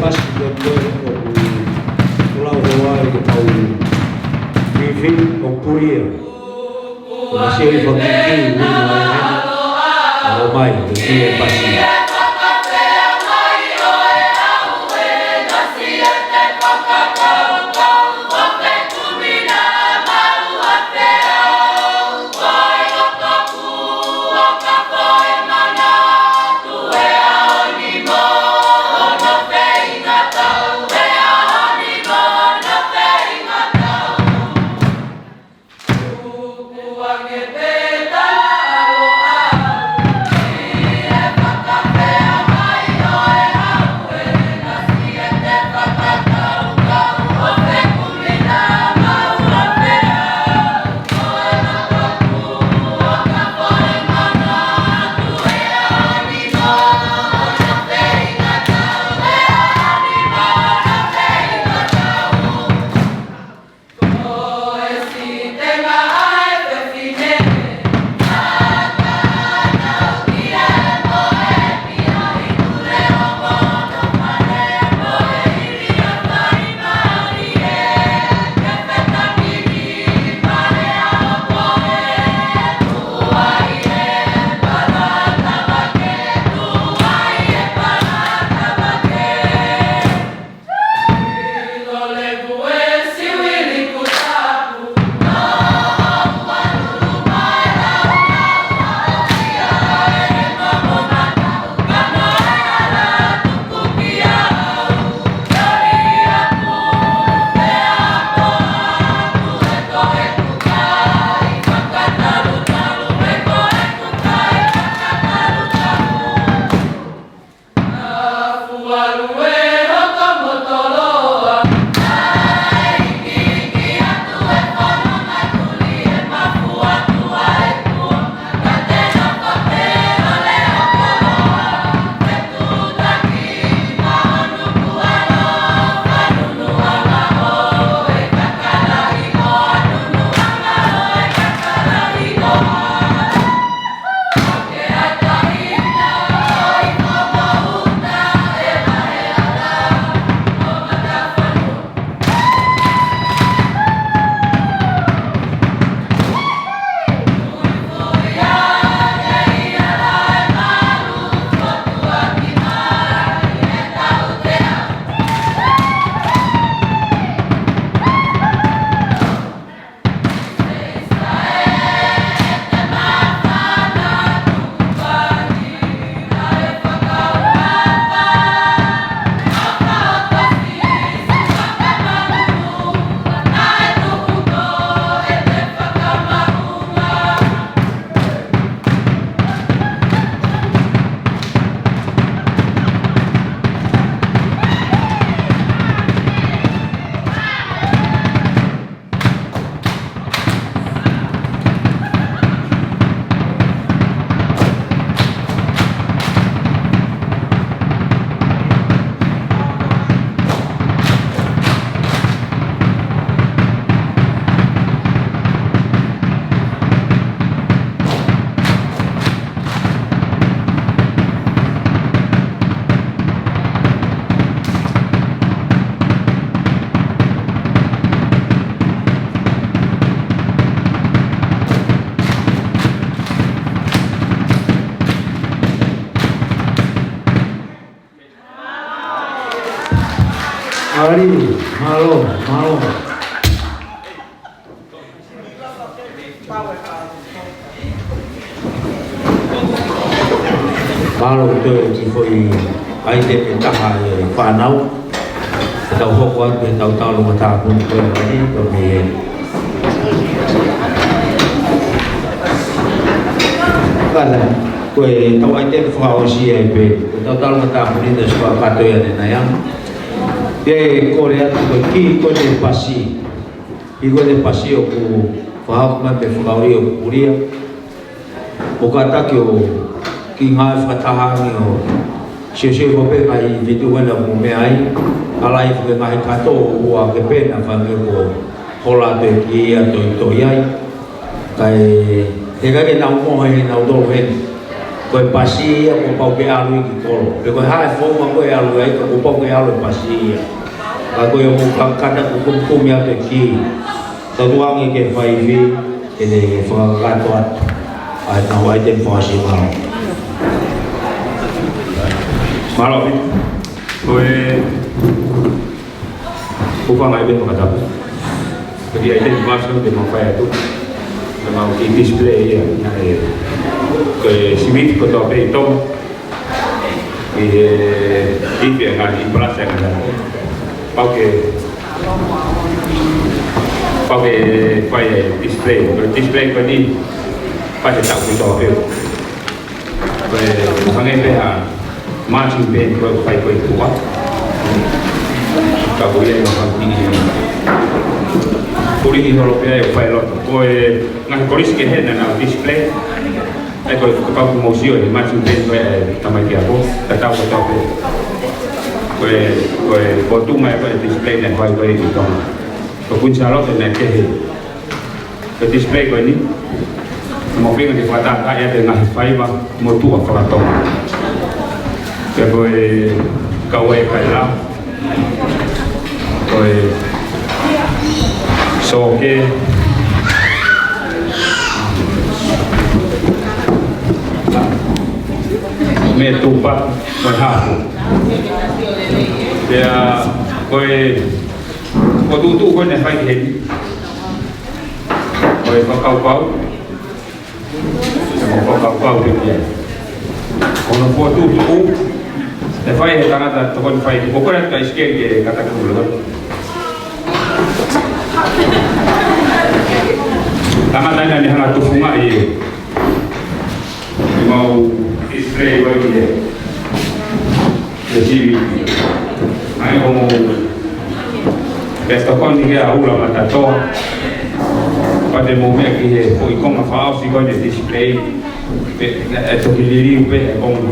Pasi ko e ko e ko e ko e lau hoa ai ke tau fifi ʻo pulia. Ko e sio i fakiki ui mai ai. ʻAlo mai, ko e ki e pasi. ʻAlī, mālō, mālō. Mālō ʻaupito ki he foʻi ʻaitemi ʻe taha ʻa e fānau. Ke tau hoko atu ki heʻetau taulonga tāpuni ko eni, ko e meʻa. Kātaki, ko ʻetau ʻaitemi fakaʻosi ia ʻe pē. Ko ʻetau taulonga tāpuni naʻe ʻosi fakakakato ia ʻanenai ange. Ke kole atu ko e kiʻi ko eni pasi. Kiʻi ko eni pasi ʻoku fakahoko mai mei he fakaʻuli ʻoku pulia. ʻO kātaki ʻo kiʻi ngāue fakataha ange ʻo siosio ko e pē ngaahi feituʻu ko ena ʻoku mou meʻa ai. Ala ʻi he ngaahi kato ʻoku ʻohake pē naʻa fai mei he ko e hola atu e kiʻi ia toitoi ai. Kae, he ʻikai ke nau mohe ʻe nautolu heni. Ko e pasi ia kuo pau ke ʻalu ia ki kolo. Pe ko e hā e founga ko ē ʻe ʻalu ai, ka kuo pau ke ʻalu e pasi ia. Ka ko e ongo kakata kuo kumikumi atu e kī. Tau tuku ange ki he faifi, ke ne fakakakato atu ʻa ʻetau ʻaiteni fakaesinga. Mālō. Ko e ʻuhinga ia ʻo e fakatapu. Ko e ʻaiteni fakaesinga te mau fai atu. Te mau kiʻi display ia, naʻe, ko e siviti kotoa pē ʻi Tonga. ʻI he, ʻi he ngaahi palasi ngaahi. Pau ke, pau ke fai e display. Ko e display ko eni, fai he taʻu kotoa pē. Ko e hangē pē ha marching band ko ē ʻoku fai ko ē ʻi tuʻa. Ka ko ia ʻi he hangē. Puli ʻi holo pē ʻoku fai loto. Ko e ngaahi kolisi kehe naʻa nau display. ʻE ko e kapau ʻoku mou sio he marching band ko ē ʻa e tamaiki ako. Tatau kotoa pē. Ko e, ko e, ko e tuʻunga ia ko ē e display naʻe fai ko ē ʻi Tonga. Ko Kuini Sālote naʻe kehe. Ko e display ko eni, mo feinga ke fakataka ia ki he ngaahi faiva mo tuʻa faka-Tonga. Pea ko e kau ai e kaila, ko e sōkē, mei tuʻa, mo e hapo. Pea ko e, ko e tuʻutuʻu ko ē naʻe fai ki heni. Ko e fakakaukau. Ko e fakakaukau pē ia. Ko hono fokotuʻutuʻu. ʻE fai he tangata tokoni fai. Ko e kole atu ka ʻisikeli ke kātaki ʻo lolo. Tangata ena naʻe hanga ʻo tufungaʻi e. Ke mau display ko ē ki he, ki he sivi. ʻAi ko mo. Pea tokoni ki he ʻaula matatoa. Pea te mou meʻa ki he foʻi konga fakaʻosi ko eni e display. Pea ʻe toki liliu pē ʻe he konga.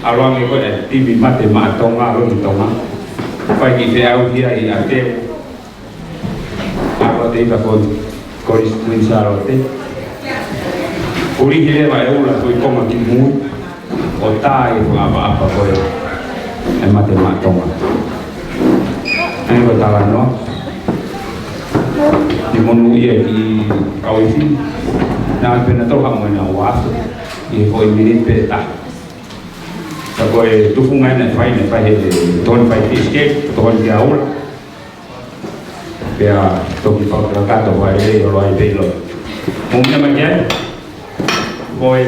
ʻAlu ange ko ē e timi Mate Maʻa Tonga, Lotu Tonga. Fai ki he au ki ai ʻa te. ʻA ko te ika ko, ko Kuini Sālote. Kulihi leva e ʻula ko e konga ki mui. ʻO tā e fakaʻapaʻapa ko ē e Mate Maʻa Tonga. ʻAi ko e talanoa. Ni monūʻia ki kau ʻi Fili. Naʻa pē na toha mo na ua afe. ʻI he foʻi miniti pē taha. Ka ko e tufunga ena naʻe fai, naʻe fai he tokoni fai fisikeli, tokoni ki he ʻaula. Pea toki fakakakato fai e olo ai pē ʻilo. Mou meʻa mai ki ai. Ko e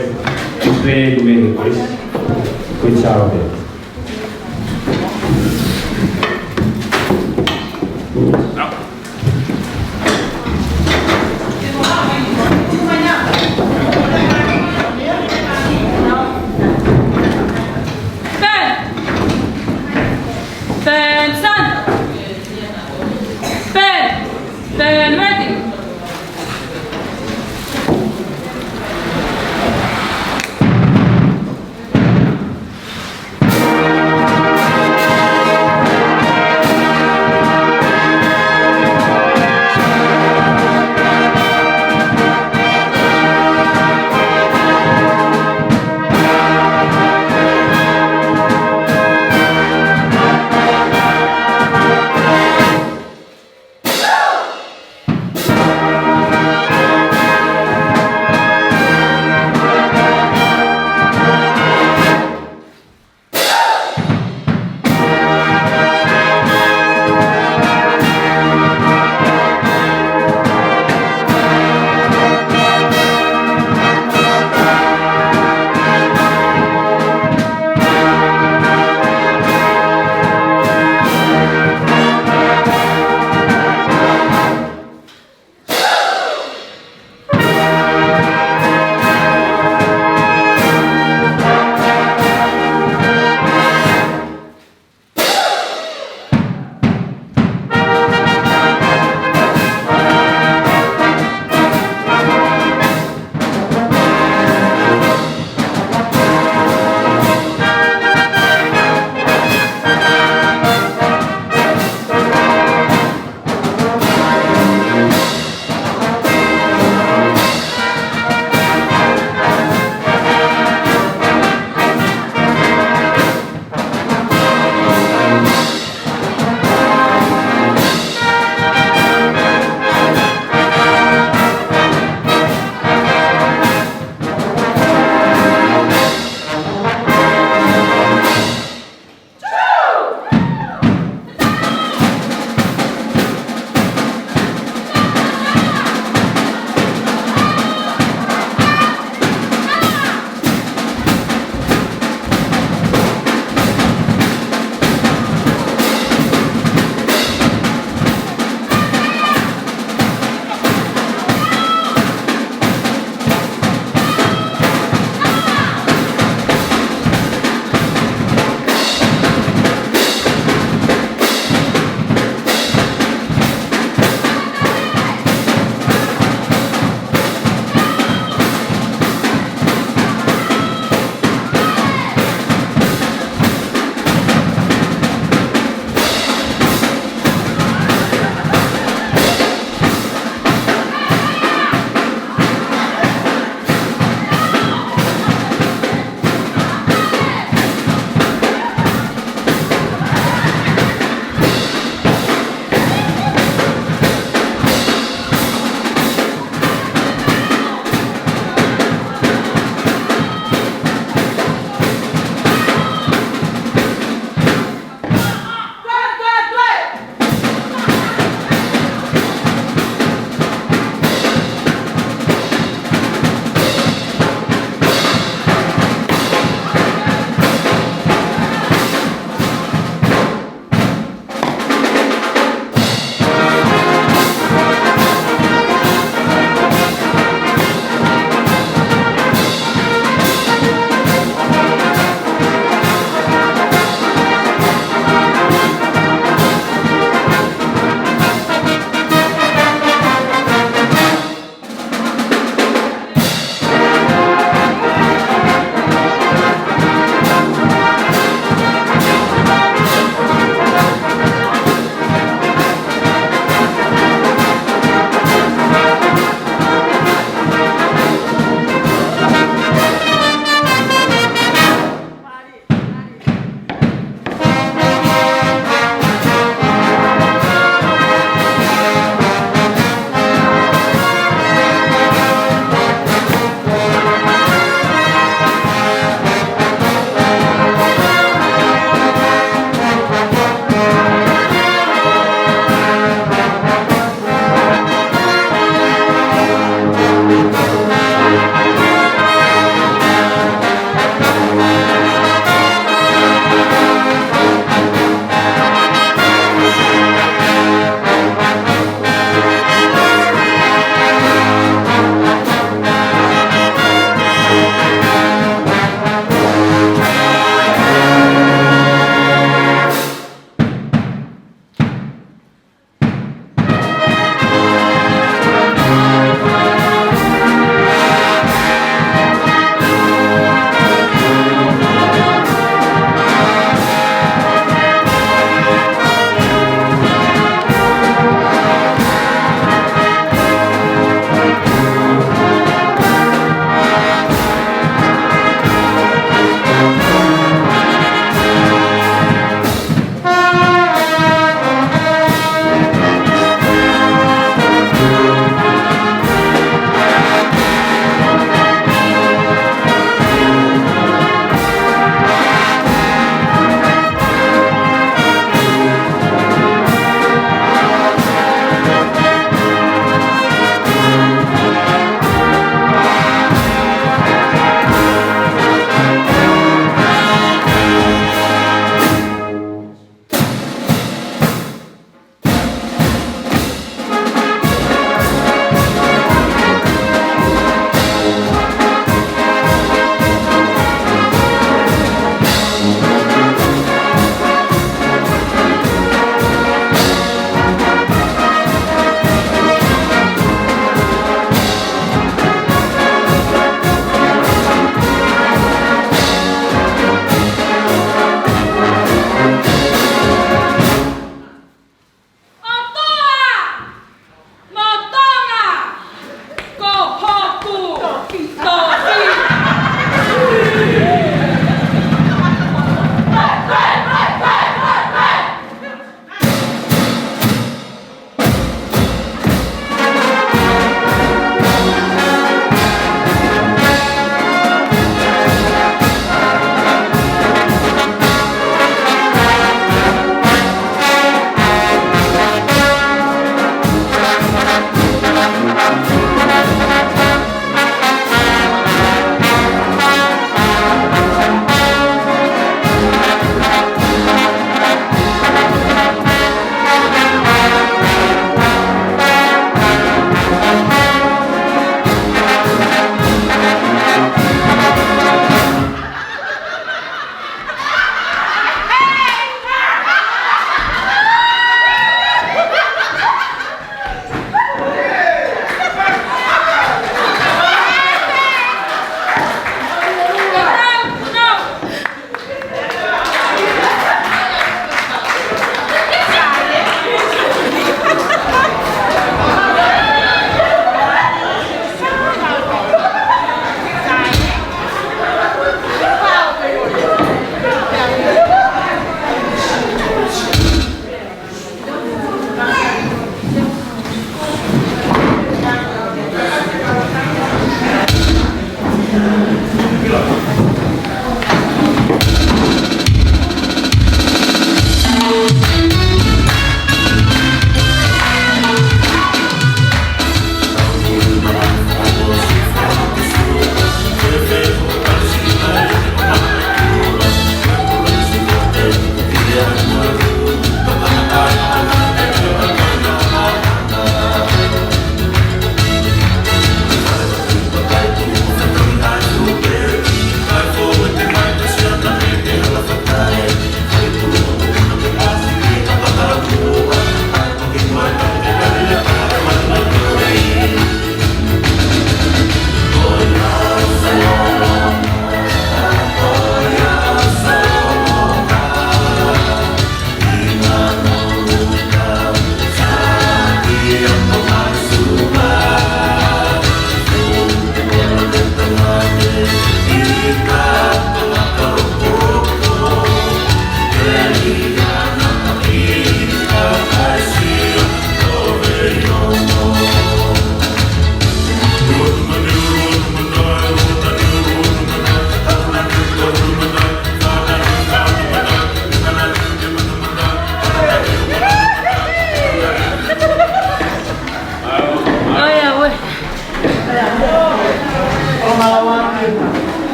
play mei he kolisi. Kuini Sālote. Ben! Ben, son! Ben! Ben, ready!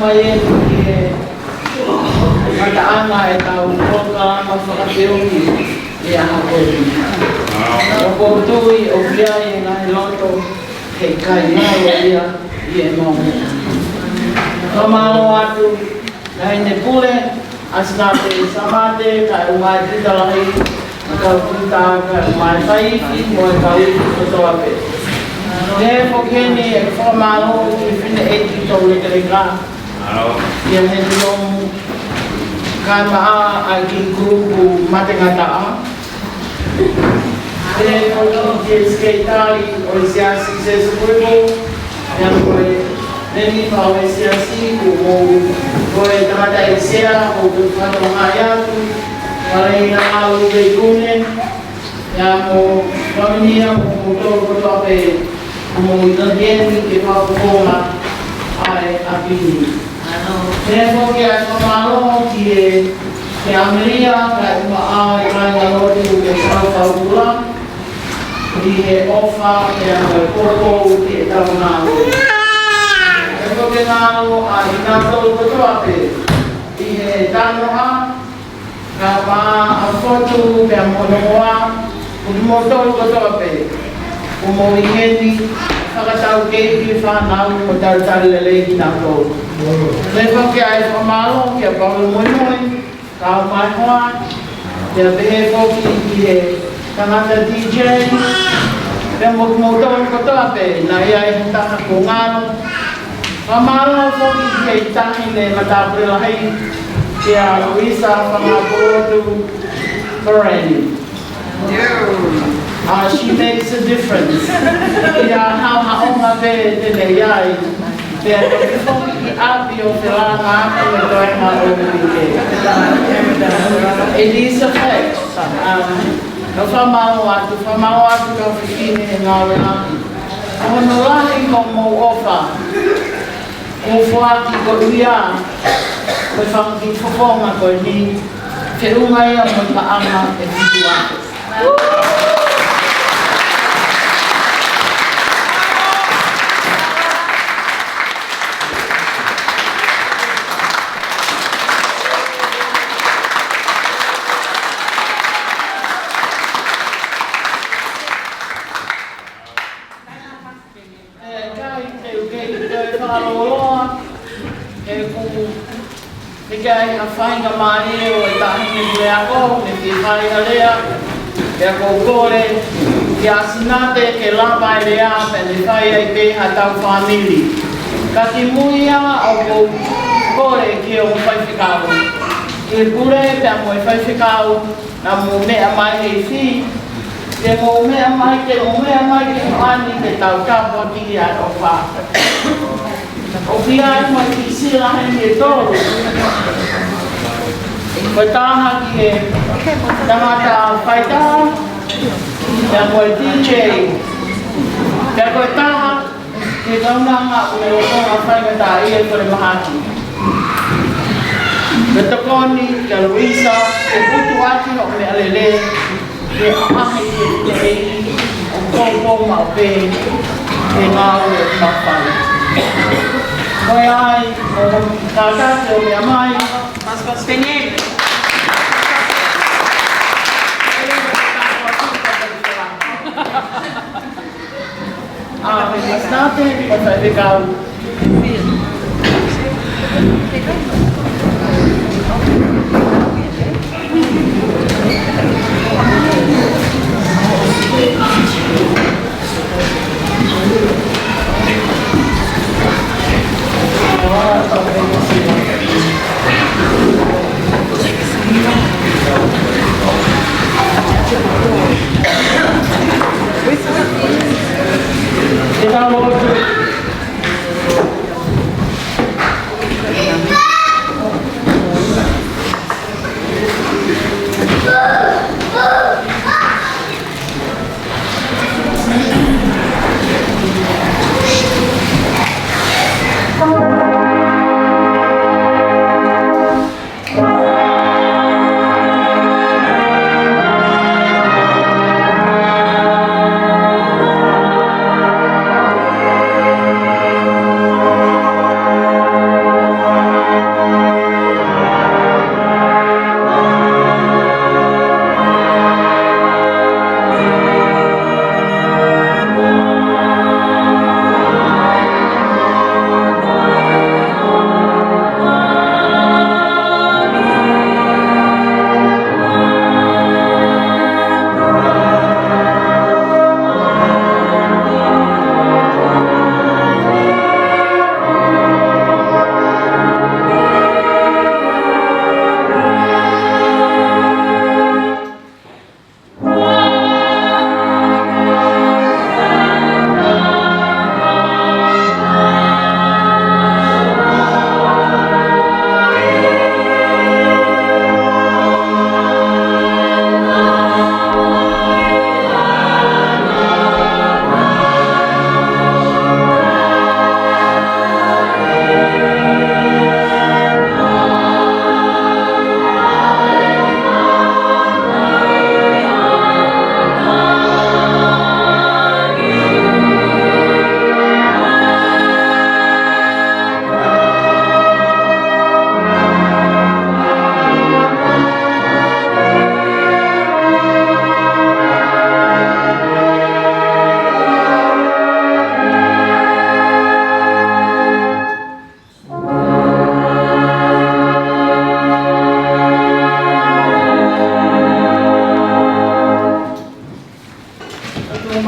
Mai eni ki he ngataʻanga ʻetau polokalama fakafeʻiloaki ʻi he ʻaho ko eni. ʻOku ou tui ʻoku ʻi ai e ngaahi loto he ʻikai ngalo ia ʻi he moʻui. Fakamālō atu, Laine Pule, ʻAsinate Samate, kae ʻumaʻā e Pita Lahi, mo e kau Pita, kae ʻumaʻā e faifi, mo e kau ifi kotoa pē. Pehē foki heni ʻeku fakamālō ki he fineʻeiki Toulekeleka, ʻia Hetilomu, kae ʻumaʻā ʻa e kiʻi kulupu Mate Ngataʻa. Pehē foki ki he sekelitali ʻo e Siasi Sesukuipo, pea mo e lēnifā ʻo e Siasi, ko e, ko e tangataʻeiki sea, ko e fatongia atu, Faleina Alu Veikune, pea mo Faminia mo kimoutolu kotoa pē, ʻoku mou ʻi heni ke fakafofonga ʻa e ʻapi ni. Pehē foki ʻa e fakamālō ki he, ki he ʻāmelia, kae ʻumaʻā e kāingalotu ʻo e Kau Faukula, ʻi he ʻofa pea mo e poupou ki heʻetau ngāue. Pehē foki e ngāue ʻa kinautolu kotoa pē, ʻi he talanoa, kae ʻumaʻā ʻa Fotu pea mo hono hoa, mo kimoutolu kotoa pē, ʻoku mou ʻi heni, fakataukei ki he fānau mo talitali lelei kinautolu. Pehē foki ʻa e fakamālō kia Paulo Moimoi, kae ʻumaʻā e hoa, pea pehē foki ki he tangata D J, pea mo kimoutolu kotoa pē, naʻe ʻi ai ha taha kuo ngalo. Fakamālō foki ki he taʻahine matāpule lahi, kia Luisa Fangapolotu Pereni. Uh, she makes a difference. ʻI ha haʻohaʻonga pē te ne ʻi ai. Pea toki foki ki ʻapi ʻo felāngaaki mo e toenga ʻo e uike. It is a fact. Um, ʻoku fakamālō atu, fakamālō atu ki he fefine he ngāue lahi. Ko hono lahi ko hoʻomou ʻofa. Ko e foaki ko ia, ko e fanga kiʻi fofonga ko eni, feʻunga ia mo e paʻanga ʻe fitu afe. ʻE, kai, te u kei toe fakalōloa, he ʻoku ʻikai ha faingamālie ʻo e taʻahine puleako, ne fai ha lea, pea ʻoku ou kole kia ʻAsinate ke lava e lea, pea ne fai ai pē haʻatau fāmili. Ka kimuʻa ʻoku ou kole ki he ongo faifekau, ki he pule pea mo e faifekau, naʻa mou meʻa mai he ifi, ke mou meʻa mai, ke mou meʻa mai ki hoʻo ani ke tau tāpuakiʻi ʻa e ʻofa. ʻOku ʻi ai mo e kiʻi sila heni ʻe tolu. Ko e taha ki he tangata faitā, pea mo e D J. Pea ko e taha ki he kaunanga ʻo e ʻOtua faingataʻaʻia ko e mahaki. Pea tokoni kia Luisa, ke putu ʻaki hoʻo meʻalele, ke ʻaʻahi ki he ʻEiki, ʻo poupou maʻu pē, he ngāue ʻoku mau fai. Ko ia ai, ʻoku kātaki ʻo meʻa mai. Ah, ʻAsinate, ko e faifekau.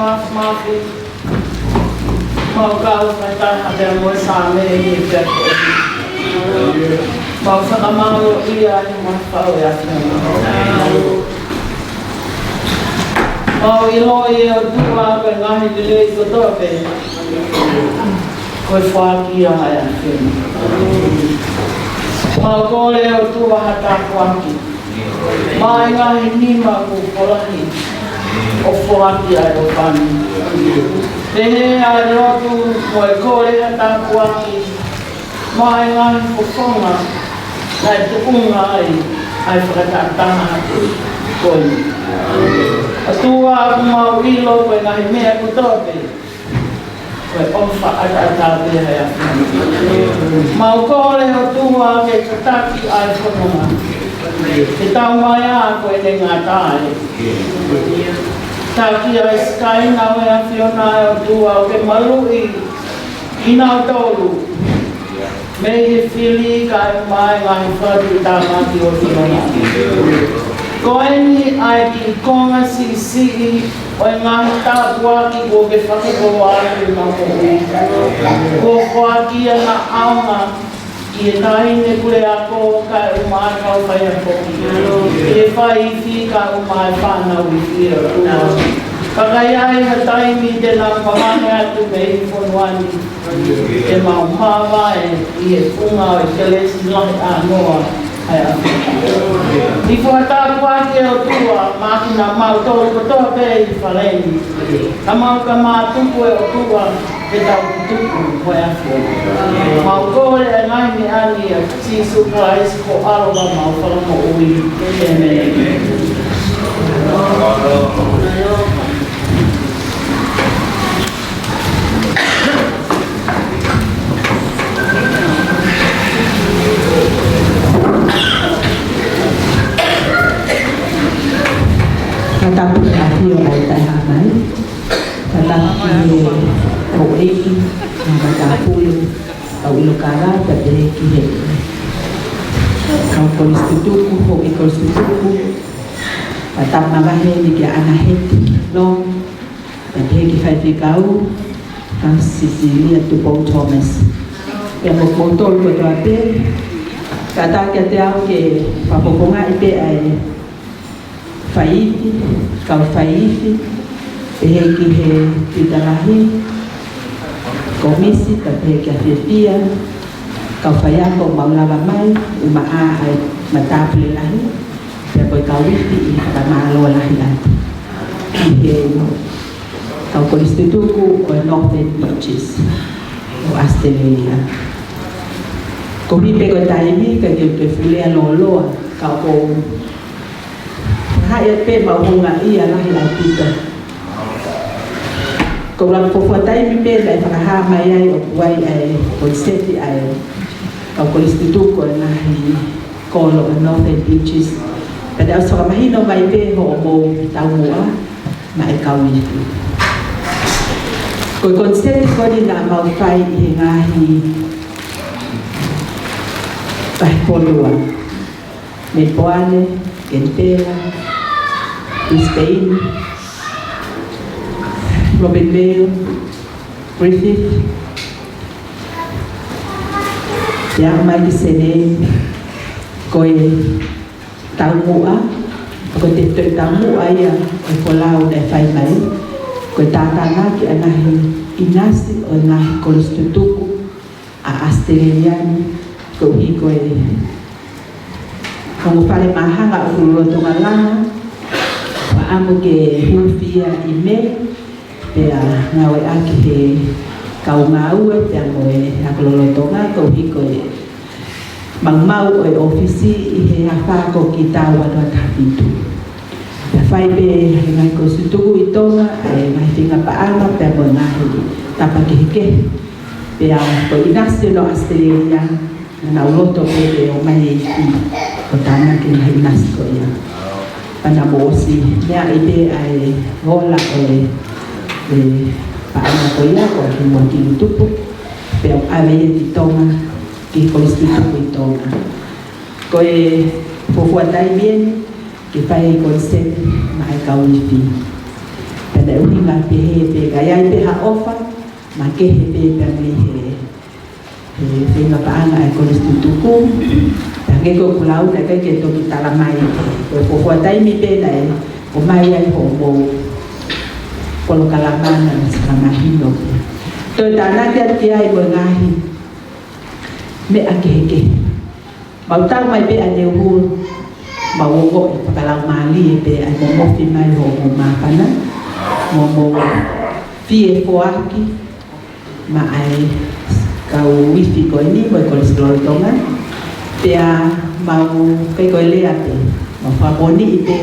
Mafi, mau kau fakataha pea mo Sāme ʻi he pea ko eni. Mau fakamālō ia ʻi he mau fau e ʻAfiona. Mau ʻiloʻi ʻe ʻOtua ko e ngaahi lelei kotoa pē ko e foaki ia ʻa e ʻAfiona. Mau kole ʻe ʻOtua ha tāpuaki maʻa e ngaahi nima kuo folahi ʻo foaki ʻa e ʻofa ni. Pehē ʻa e lotu mo e kole ha tāpuaki maʻa e ngaahi fofonga naʻe tuʻunga ai ʻa e fakatahataha ko eni. ʻOtua, ʻoku mau ʻilo ko e ngaahi meʻa kotoa pē ko e ʻofa ʻataʻatā pē ʻa e ʻAfiona. Mau kole ʻOtua ke tataki ʻa e fononga. Ke tau mai ā ko ʻene ngata ai. Taki ʻa e sikaina ʻo e ʻAfiona ʻe ʻOtua ʻo ke maluʻi kinautolu mei he fili kae ʻumaʻā e ngaahi fatu tāmaki ʻo e fononga. Ko eni ʻa e kiʻi konga siʻisiʻi ʻo e ngaahi tāpuaki kuo ke fakakoloa atu ʻi he mau moʻui. Kuo foaki ia naʻa ʻaonga ki he taʻahine puleako kae ʻumaʻā e kau faiako. Ki he fai ifi kae ʻumaʻā e fānau ifi ʻe ʻOtua. Ka ʻi ai ha taimi te nau mavahe atu mei he fonua ni, te mau māvae ʻi he funga ʻo e kelesi lahi ʻānoa ʻa e ʻAfiona. ʻI he fakatapu ʻa e ʻOtua, maʻa kinautolu kotoa pē ʻi he fale ni. Ka mau ka mātuku ʻe ʻOtua, ke tau tuku mo e ʻAfiona. Mau kole ʻa e ngaahi meʻa ni ʻia Sīsū Kalaisi ko e ʻAlo ʻo ʻemau Fakamoʻui. ʻĒmeni. Fakatapu ki he ʻAfio ʻo e Taʻehāmai. Fakatapu ki he houʻeiki, matāpule, kau ʻilo kala, pea pehē ki he kau kolisi tutuku, houʻeiki kolisi tutuku, fakatapu makehe ni kia ʻAna Heti Longi, pea pehē ki he faifekau, Kau Sisilia Tupou Thomas. Pea mo kimoutolu kotoa pē, kātaki atu au ke fakafofongaʻi pē ʻa e fai ifi, kau fai ifi, pehē ki he tuʻi lahi, komisi, pea pehē kia Fiafia, kau faiako mau lava mai, ʻumaʻā ʻa e matāpule lahi, pea ko e kau ifi ʻi he fakamālō lahi atu. Ki he kau kolisi tutuku ʻo e Northern Beaches ʻo ʻAositelēlia. Koeʻuhi pē ko e taimi, ʻikai ke u toe fuʻu lea lōloa, ka ʻoku ou fakahā atu pē ʻemau houngaʻia lahi ʻaupito. Ko e ʻuluaki fuofua taimi pē naʻe fakahā mai ai ʻoku ʻi ai ʻa e koniseti ʻa e kau kolisi tutuku ʻo e ngaahi kolo ʻo e Northern Beaches. Pea naʻe ʻosi fakamahino mai pē hoʻomou taumuʻa maʻa e kau ifi. Ko e koniseti ko eni naʻa mau fai ʻi he ngaahi vahefonua. Mepoane, Kenipela, Brisbane, Robinvale, Griffith, pea aʻu mai ki Senē, ko e taumuʻa, ko e tefitoʻi taumuʻa ia ʻo e folau naʻe fai mai, ko e tātānaki ʻa e ngaahi ʻinasi ʻo e ngaahi kolisi tutuku ʻa ʻAositelēlia ni, koeʻuhi ko e ongo fale māhanga ʻoku lolotonga langa, ʻoku ʻamu ke hūfia ʻi Mē, pea ngāueʻaki ʻe he kau ngāue, pea mo e ako lolotonga, koeʻuhi ko e maumau ʻo e ʻōfisi ʻi he afā ko Kitao ua noa taha fitu. Pea fai pē ʻe he ngaahi kolisi tutuku ʻi Tonga ʻa e ngaahi feinga paʻanga pea mo e ngaahi tapa kehekehe. Pea ko e ʻinasi ʻo ʻAositelēlia, naʻa nau loto pē ke ō mai e ifi ʻo tānaki e ngaahi ʻinasi ko ia. Pea naʻa mou ʻosi meaʻi pē ʻa e ola ʻo e, e paʻanga ko ia, ko e kimuʻa ki Tutupu, pea ʻave ia ki Tonga, ki he kolisi tutuku ʻi Tonga. Ko e fuofua taimi eni ke fai e koniseti maʻa e kau ifi. Pea Pea ʻuhinga pehē pē ka ʻi ai pē ha ʻofa, makehe pē pea mei he, he feinga paʻanga ʻa e Kolisi Tutuku. Pea hangē ko ʻeku lau naʻe ʻikai ke toki tala mai. Ko e fuofua taimi pē naʻe ʻomai ai hoʻomou polokalama naʻe fakamahino pē. Toe tānaki atu ki ai mo e ngaahi meʻa kehekehe. Mau tau mai pē ʻaneuhu, mau ongoʻi fakalaumālie pē ʻa e momofi mai hoʻomou māfana, mo hoʻomou fie foaki maʻa e kau ifi ko eni mo e Kolisi Lolotonga. Pea mau kai ko e lea pē, mau fakamoʻoniʻi pē,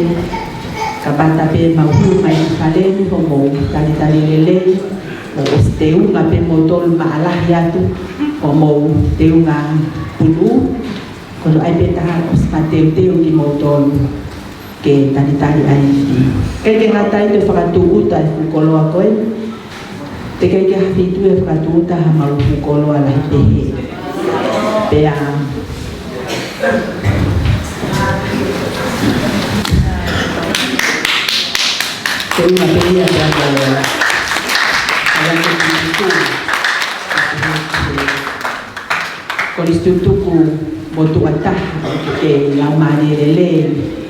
kamata pē mau hū mai ki fale ni hoʻomou talitali lelei, ʻo ʻosi teunga pē moutolu maʻalahi atu, hoʻomou teunga pulu. Ko hono ʻai pē taha ʻosi mateuteu kimoutolu ke talitali ʻa e ifi. ʻIkai ke ngata ai, toe fakatūʻuta e fuʻu koloa ko ē. Teʻeki ai ke ha feituʻu ʻe fakatūʻuta haʻamau fuʻu koloa lahi pehē. Pea teunga pē ia pea mo e ala ke tutuku. Kolisi Tutuku motuʻa taha, ʻoku ke laumālie lelei,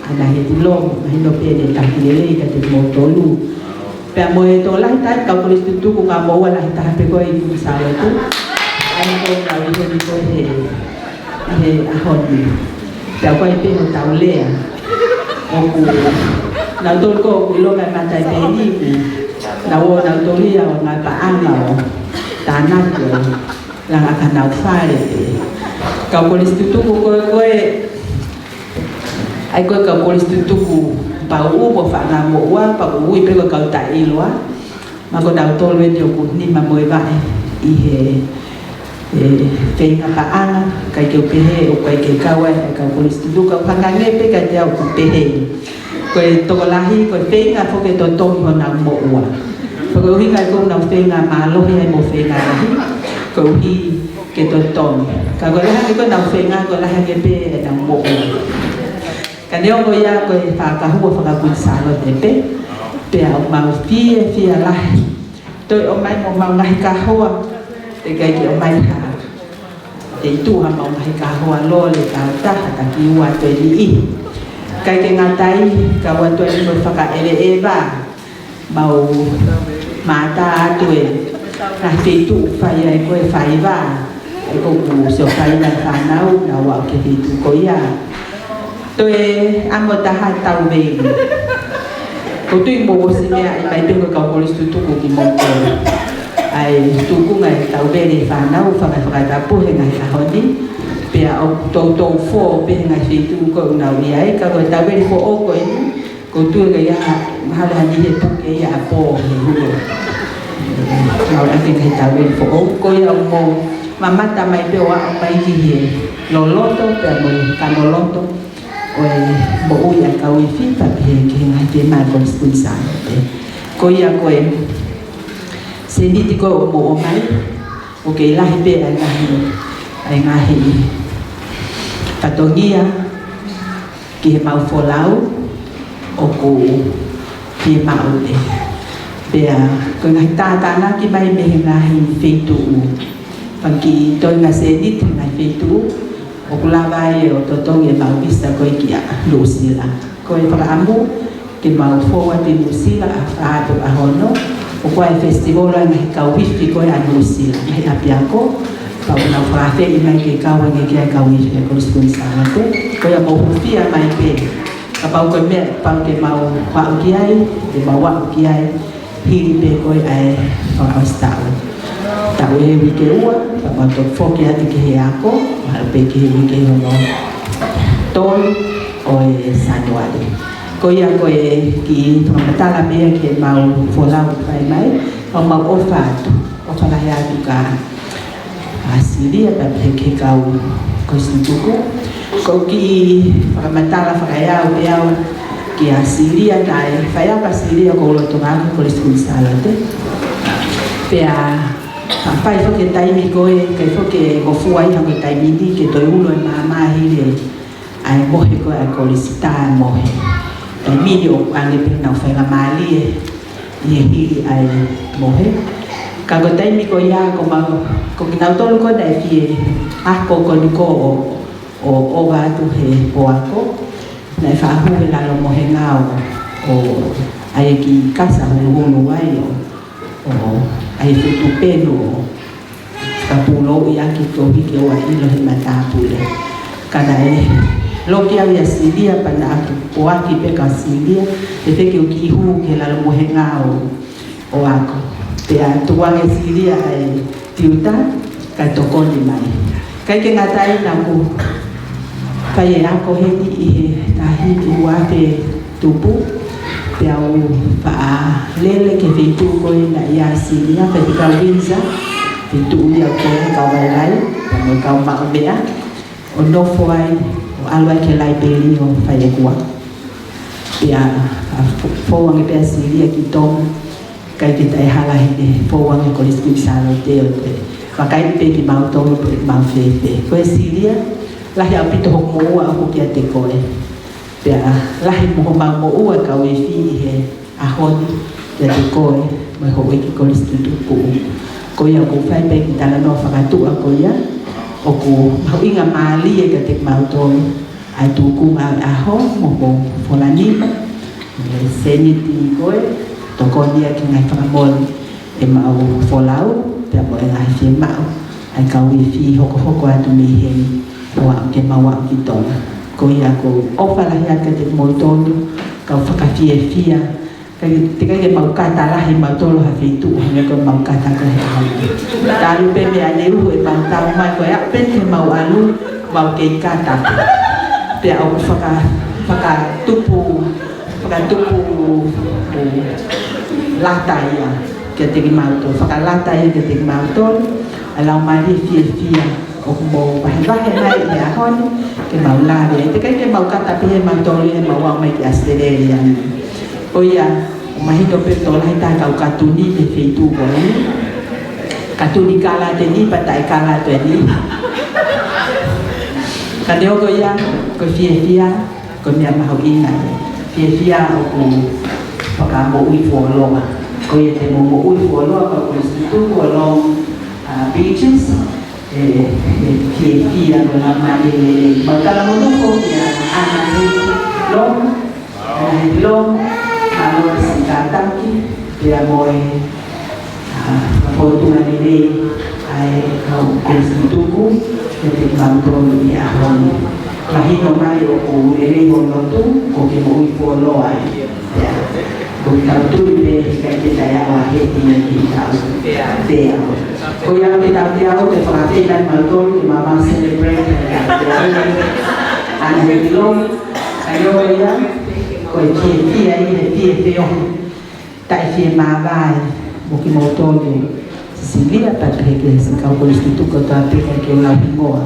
ʻa ʻAna Hepulongo, mahino pē ʻene taki lelei kiate kimoutolu. Pea mo e tokolahi taha e kau Kolisi Tutuku kae moʻua lahi taha pē ko ē ʻi Kuini Sālote. ʻA ia ko e kau ʻi heni ko ē he, he ʻaho ni. Pea ko e pē hotau lea. ʻOku, nautolu ko ē ʻoku ʻilonga e mataʻi peni, naʻa ō nautolu ia ʻo ngaahi paʻanga ʻo tānaki ʻo langa ʻa ʻenau fale pē. Kau Kolisi Tutuku ko ē, ko ē, ʻa ia ko e kau Kolisi Tutuku pau ʻoku faʻa ngāue moʻua, pau ui pē ko e kau taʻeʻiloa. Mahalo ko nautolu eni ʻoku nima mo e vaʻe ʻi he, e, feinga paʻanga, ʻikai ke u pehē ʻoku ʻikai ke kau ai e kau Kolisi Tutuku, ka ʻoku hangē pē kiate au ʻoku pehē. Ko e tokolahi, ko e feinga foki ke totongi honau moʻua. Ko e ʻuhinga ia ʻoku nau feinga mālohi ai mo feinga lahi, koeʻuhi ke totongi. Ka ko e lahi ange ko ʻenau feinga, ko e lahi ange pē ʻenau moʻua. Ka neongo ia ko e fakahua faka-Kuini Sālote pē, pea ʻoku mau fiefia lahi. Toe ʻomai mo homau ngaahi kahoa, teʻeki ai ke ʻomai ha, te tuʻu haʻamau ngaahi kahoa lole, kautaha, taki ua, toe niʻihi. ʻIkai ke ngata ai, ka ʻoku ʻi ai toe mo e fakaʻeveʻeva, mau mātā atu e ngaahi feituʻu fai ai ko e faiva, ʻa ia ko ʻeku sio faiva e fānau, nau aʻu ki he feituʻu ko ia. Toe ʻamo taha tauveli. ʻOku ou tui mou ʻosi meaʻi mai pē ko e kau Kolisi Tutuku kimoutolu. ʻA e tuʻunga e tauveli e fānau, faka-, fakatapu he ngaahi ʻaho ni. Pea ʻoku toutou fō pē he ngaahi feituʻu ko ē ʻoku nau ʻi ai, ka ko e tauveli foʻou ko eni, ʻoku ou tui ʻe ʻi ai ha, mahalo ha niʻihi ʻe puke ia ʻa e pō he hulu. Mau ake ngaahi tauveli foʻou, ko ia ʻoku mou mamata mai pē ʻo aʻu mai ki he loloto, pea mo e kanoloto ʻo e moʻui ʻa e kau ifi, pea pehē ki he ngaahi fiemaʻu ʻa e Kolisi Kuini Sālote. Ko ia ko e sēniti ko ē ʻoku mou ʻomai, ʻoku kei lahi pē ʻa e ngaahi, ʻa e ngaahi fatongia ki heʻemau folau ʻoku fiemaʻu pē. Pea ko e ngaahi tātānaki mai mei he ngaahi feituʻu. Pea kiʻi toenga sēniti he ngaahi feituʻu, ʻoku lava ai ʻo totongi ʻemau visa ko ē kia Nuʻusila. Ko e fakaʻamu ke mau fou atu ʻi Nuʻusila ʻa e fā pe ko e ʻaho ono, ʻoku ʻi ai e festival ʻa e ngaahi kau ifi ko ē ʻa Nuʻusila, ngaahi ʻapiako, pea ʻoku nau fakaafeʻi mai ke kau ange ki ai e kau ifi ʻa e Kolisi Kuini Sālote. Ko ia mou hūfia mai pē, kapau ko e meʻa pau ke mau aʻu ki ai, te mau aʻu ki ai, hili pē ko ē ʻa e fakaʻosi taʻu. Taʻu ʻe uike ua, pea mau toki foki atu ki he ako, mahalo pē ki he uike hono tolu ʻo e Sānuali. Ko ia ko e kiʻi fakamatala pē ia ki heʻemau folau ʻoku fai mai, ʻoku mau ʻofa atu, ʻofa lahi atu kia ʻAsilia, pea pehē ki he kau Kolisi Tutuku. Ko e kiʻi fakamatala fakaeau pē au kia ʻAsilia, naʻe faiako ʻa ʻAsilia ʻoku lolotonga ʻi he Kolisi Kuini Sālote. Pea, pea fai foki e taimi ko ē, ʻikai foki ke ngofua ai ha ko e taimi ni ke toe ulo e maama hili ʻa e mohe ko ē ʻa e kolisi, tā mohe. Taimi ni ʻoku ʻange pē honau faingamālie. ʻi he hili ʻa e mohe. Ka ko e taimi ko ia ko ma-, ko kinautolu ko ē naʻe fie ako ko eni ko ē ʻo, ʻo ʻova atu he poako, naʻe faʻa hū he lalo mohenga ʻo, ʻo ʻai e kiʻi kasa huluhulu ai ʻo, ʻo ʻai e fuʻu tupenu ʻo fakapūlouʻi ʻaki koeʻuhi ke ʻoua ʻe ʻilo he matāpule. Ka naʻe loki au ʻia Silia pea naʻa ku poaki pē kia Silia, ʻe fēfē ke u kiʻi hū ki he lalo mohenga ʻo, ʻo ako. Pea tukuange ʻe Silia ʻa e tiuta, kae tokoni mai. ʻIkai ke ngata ai, naʻa ku fai e ako heni ʻi he taʻu ua afe tupu, pea u faʻa lele ki he feituʻu ko ē naʻe ʻi ai ʻa Silia, Faifekau Windsor, feituʻu ia ko ē kau vaivai, pea mo e kau maʻu meʻa, ʻo nofo ai, ʻo ʻalu ai ki he laipeli ʻo fai ʻeku ako. Pea, a, fo-, fou ange pē ʻa Silia ki Tonga, ʻikai ke taʻehala heʻene fou ange Kolisi Kuini Sālote ʻo toe vakai pē kimautolu pe ʻoku mau fēfē. Ko e Silia, lahi ʻaupito hoku moʻua ʻoku kiate koe. Pea lahi mo homau moʻua kau ifi ʻi he ʻaho ni kiate koe mo e houʻeiki Kolisi Tutupu. Ko ia ʻoku ou fai pē ʻeku talanoa fakatuʻa ko ia, ʻoku mahuʻinga mālie kiate kimautolu ʻa e tūkunga ʻo e ʻaho mo hoʻomou fola nima, mo e sēniti ko ē, tokoni ia ki he ngaahi fakamole ʻemau folau, pea mo e ngaahi fiemaʻu ʻa e kau ifi hokohoko atu mei heni ʻo aʻu ke mau aʻu ki Tonga. Ko ia ʻoku ou ʻofa lahi atu kiate kimoutolu, kau fakafiefia, ʻikai, teʻeki ai ke mau kata lahi mautolu ha feituʻu, hangē ko ʻemau kata ko ē he ʻaho ni. Talu pē meʻa ne uhu ʻemau tau mai, ko e aʻu pē ni ke mau ʻalu, mau kei kata. Pea ʻoku faka-, fakatupu, fakatupu, ē, lata ia kiate kimautolu, fakalata ia kiate kimautolu, ʻa e laumālie fiefia ʻoku mou vahevahe mai ʻi he ʻaho ni, ke mau lave ai. Teʻeki ai ke mau kata pehē mautolu ʻi heʻemau aʻu mai ki ʻAositelēlia ni. Ko ia, ʻoku mahino pē tokolahi taha kau katuni he feituʻu ko eni. Katuni kala ʻeni, pea taʻekala ʻeni. Ka neongo ia, ko e fiefia, ko e meʻa mahuʻinga. Fiefia ʻoku fakamoʻui fuoloa. Ko ia te mou moʻui fuoloa, kau Kolisi Tutupu ʻo Long, uh, Beaches. ʻE, ʻe fiefia mo laumālie lelei. Mau talamonū foki kia Ana Heti Long, Ana Heti Long, mālō e siʻi kātaki, pea mo e, ʻa, fakafōtunga lelei ʻa e kau Kolisi Tutupu, kiate kimautolu ʻi he ʻaho ni. Mahino mai ʻoku lelei hoʻo lotu, ʻoku ke moʻui fuoloa ai. Ko e tau tui pē he ʻikai ke taʻeʻaonga he tina ki tau. Pea. Ko ia ke tau te au te fakafeʻiloaki mautolu ke mau celebrate. Ana Heti Long, ʻa ia ko ia, ko e fiefia ʻi he fiefia ʻo e taʻefiemāvae mo kimoutolu. Silia pea pehē ki he siʻi kau Kolisi Tutupu kotoa pē ʻikai ke u lau hingoa.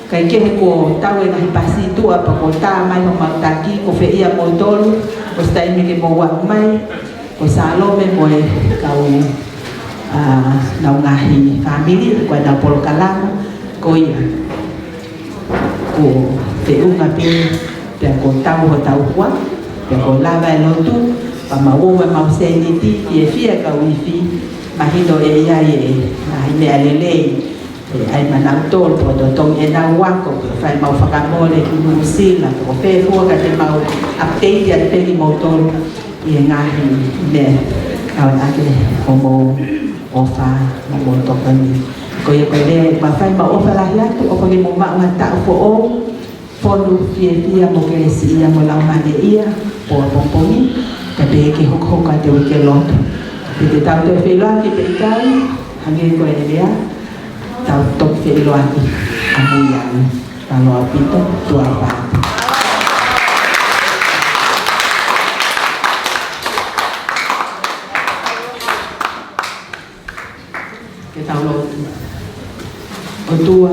Kae kehe kuo tau e ngaahi pasi tuʻa pea kuo tā mai homau taki, ko fē ia moutolu, ko e taimi ke mou aʻu mai, ko Salome mo e kau, ʻa, ʻenau ngaahi fāmili, ko ʻenau polokalama, ko ia. Kuo feʻunga pē, pea kuo tau hotau hua, pea kuo lava e lotu, pea mau ʻomai ʻemau sēniti, fiefia kau ifi, mahino ʻe ʻi ai e ngaahi meʻa lelei, ʻe ʻai maʻanautolu, poto tongi ʻenau ako, pea fai ʻemau fakamole ki Nuʻusila, ko fē fua ka te mau update atu pē kimoutolu ʻi he ngaahi meʻa, ʻaonga ke homou ʻofa mo hoʻomou tokoni. Ko ia ko e lea, mafai ʻemau ʻofa lahi atu, ʻofa ke mou maʻu ha taʻu foʻou, fonu fiefia mo kelesiʻia mo laumālieʻia, pō ʻapongipongi, kae pehē ke hokohoko atu e uike lotu. Pea te tau toe feʻiloaki pē ʻikai, hangē ko e lea, tau toki feʻiloaki ʻamui ange. Mālō ʻaupito, tuʻa ʻofa atu. Ke tau lotu. ʻOtua,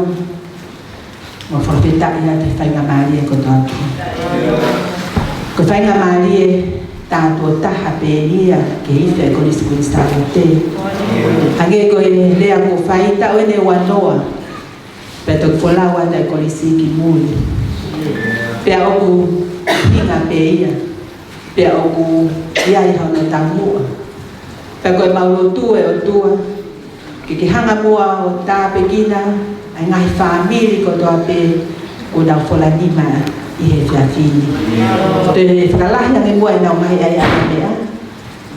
mau fakafetaʻi atu he faingamālie kotoa pē. Ko e faingamālie tātuʻo taha pē ia ki he ifi ʻa e Kolisi Kuini Sālote. Hangē ko e lea kuo fai, taʻu eni ʻe uanoa, pea toki folau atu ʻa e kolisi ki muli. Pea ʻoku hinga pē ia. Pea ʻoku ʻi ai hono taumuʻa. Pea ko ʻemau lotu, ʻe ʻOtua, ke ke hanga muʻa ʻo tāpuekina ʻa e ngaahi fāmili kotoa pē ʻoku nau fola nima ʻi he efiafi ni. Toe fakalahi ange muʻa ʻenau ngaahi ʻaiʻangameʻa,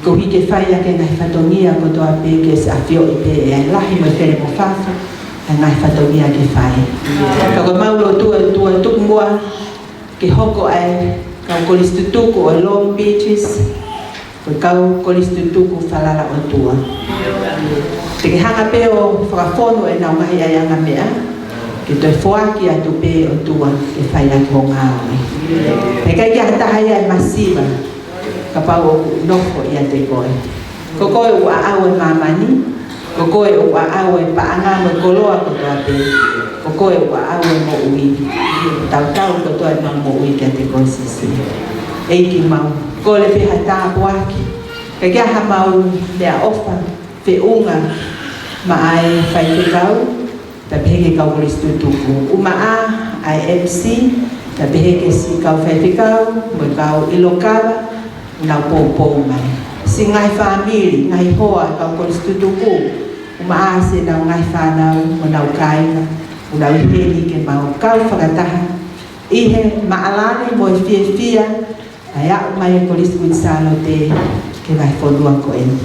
koeʻuhi ke fai ʻaki e ngaahi fatongia kotoa pē ke siʻi ʻafioʻi pē ʻe he lahi mo e fele mo fafo ʻa e ngaahi fatongia ke fai. Ka ko ʻemau lotu, ʻe ʻOtua, tuku muʻa ke hoko ʻa e kau kolisi tutuku ʻo Long Beaches ko e kau kolisi tutuku falala, ʻOtua. Te ke hanga pē ʻo fakafonu ʻenau ngaahi ʻaiʻangameʻa, ke toe foaki atu pē, ʻOtua, ke fai ʻaki hoʻo ngāue. He ʻikai ke ʻi ai ha taha ia ʻe masiva kapau ʻoku nofo ʻiate koe. Ko koe ʻoku ʻaʻau e māmani, ko koe ʻoku ʻaʻau e paʻanga mo e koloa kotoa pē, ko koe ʻoku ʻaʻau e moʻui. Tautau kotoa ʻemau moʻui kiate koe, Sīsū. ʻEiki, mau kole pē ha tāpuaki. Ka ʻikai ke ʻi ai haʻamau meʻaʻofa feʻunga maʻa e faifekau, pea pehē ki he kau kolisi tutuku. ʻUmaʻā ʻa e M C, pea pehē ki he siʻi kau faifekau mo e kau ʻilo kava ʻoku nau poupou mai. Siʻi ngaahi fāmili, ngaahi hoa ʻo e kau kolisi tutuku, ʻumaʻā siʻenau ngaahi fānau mo ʻenau kāinga ʻoku nau ʻi heni ke mau kau fakataha ʻi he maʻalale mo e fiefia ʻa e aʻu mai ʻa e Kolisi Kuini Sālote ki he ngaahi fonua ko eni.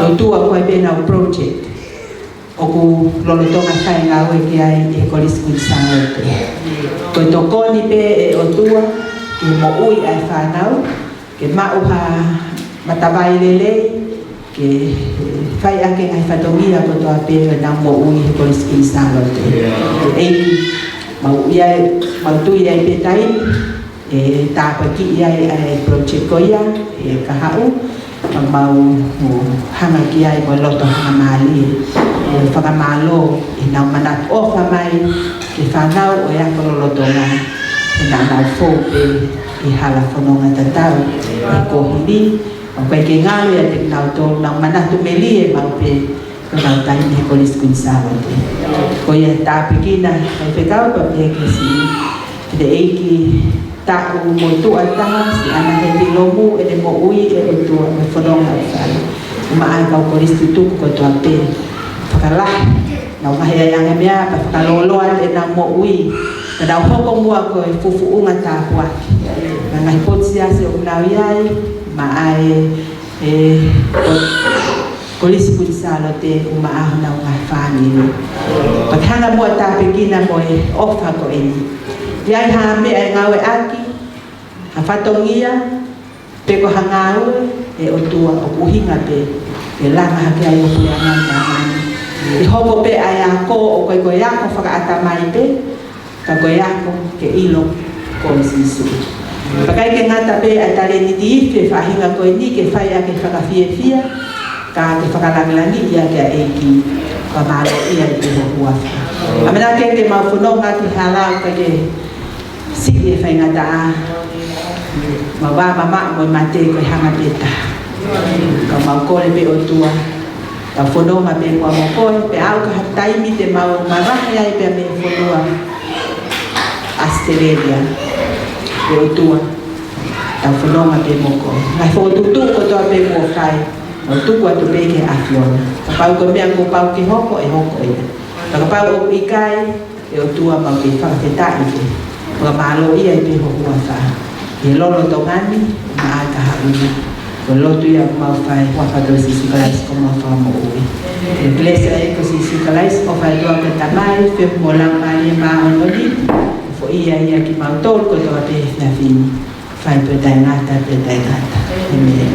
ʻOtua, ko e pē ʻenau project ʻoku lolotonga fai ngāue ki ai ʻa e Kolisi Kuini Sālote. Ko e tokoni pē, ʻe ʻOtua, ki he moʻui ʻa e fānau, ke maʻu ha matavai lelei, ke fai ʻaki e ngaahi fatongia kotoa pē ʻo ʻenau moʻui he Kolisi Kuini Sālote. ʻEiki, mau ʻi ai, mau tui ai pē taimi ʻe tāpuakiʻi ai ʻa e project ko ia ʻe kahaʻu, ka mau hanga ki ai mo e loto hangamālie, ʻo fakamālō ʻenau manatu ʻofa mai ki he fānau ʻo e ako lolotonga, he naʻa nau fou pē ʻi he hala fononga tatau ʻi he kuohili, ʻoku ʻikai ke ngalo ʻiate kinautolu, nau manatu melie maʻu pē ko ʻenau taimi he Kolisi Kuini Sālote. Ko ia, tāpuekina e faifekau pea pehē ki he siʻi, ki he ʻeiki taʻu motuʻa taha, siʻi ʻAna Heti Lomu, ʻene moʻui, ʻe ʻOtua, mo e fononga ʻoku fai. ʻUmaʻā e kau kolisi tutuku kotoa pē. Fakalahi ʻenau ngaahi ʻaiʻangameʻa, pea fakalōloa ʻenau moʻui, pea nau hoko muʻa ko e fufuʻunga tāpuaki maʻa e ngaahi potu siasi ʻoku nau ʻi ai, maʻa e, e, ko-, Kolisi Kuini Sālote, ʻumaʻā honau ngaahi fāmili. Pea ke hanga muʻa ʻo tāpuekina mo e ʻofa ko eni. ʻI ai ha meʻa ʻe ngāueʻaki, ha fatongia, pe ko ha ngāue, ʻe ʻOtua, ʻoku ʻuhinga pē ke langa hake ai hoʻo puleʻanga ʻi māmani. ʻE hoko pē ʻa e ako ʻo ʻikai ko e ako fakaʻatamai pē, ka ko e ako ke ʻilo koe, Sīsū. Pea ʻikai ke ngata pē ʻa e talēniti ifi ʻa e faʻahinga ko eni ke fai ʻaki e fakafiefia, ka ke fakalāngilangiʻi ʻaki ʻa e ʻEiki, pea mālōʻia ai pē ho huafa. ʻAmanaki ke mau fononga ki he hala ʻoku ʻikai ke siʻi e faingataʻa, mau vā mamaʻo mo e mate ko e hanga pē taha. Ka mau kole pē, ʻOtua, tau fononga pē muʻa mo koe, pea aʻu ki ha taimi te mau mavahe ai pē mei he fonua ʻAositelēlia. ʻE ʻOtua, tau fononga pē mo koe. Ngaahi fokotuʻutuʻu kotoa pē kuo fai, mau tuku atu pē ki he ʻAfiona. Kapau ko e meʻa kuo pau ke hoko, ʻe hoko ia. Ka kapau ʻoku ʻikai, ʻe ʻOtua, mau kei fakafetaʻi pē. Fakamālōʻia ai pē ho huafa. He lolotonga ni, maʻa e kahaʻu ni. Ko e lotu ia ʻoku mau fai, huafa ʻo Sīsū Kalaisi ko homau Fakamoʻui. Ko e kelesi ʻa e ʻEiki ko Sīsū Kalaisi, ʻofa ʻa e ʻOtua ko e Tamai, feohi mo e Laumālie Māʻoniʻoni, foʻi ia ʻiate kimautolu kotoa pē he efiafi ni. Fai pē taʻengata, pē taʻengata. ʻĒmeni.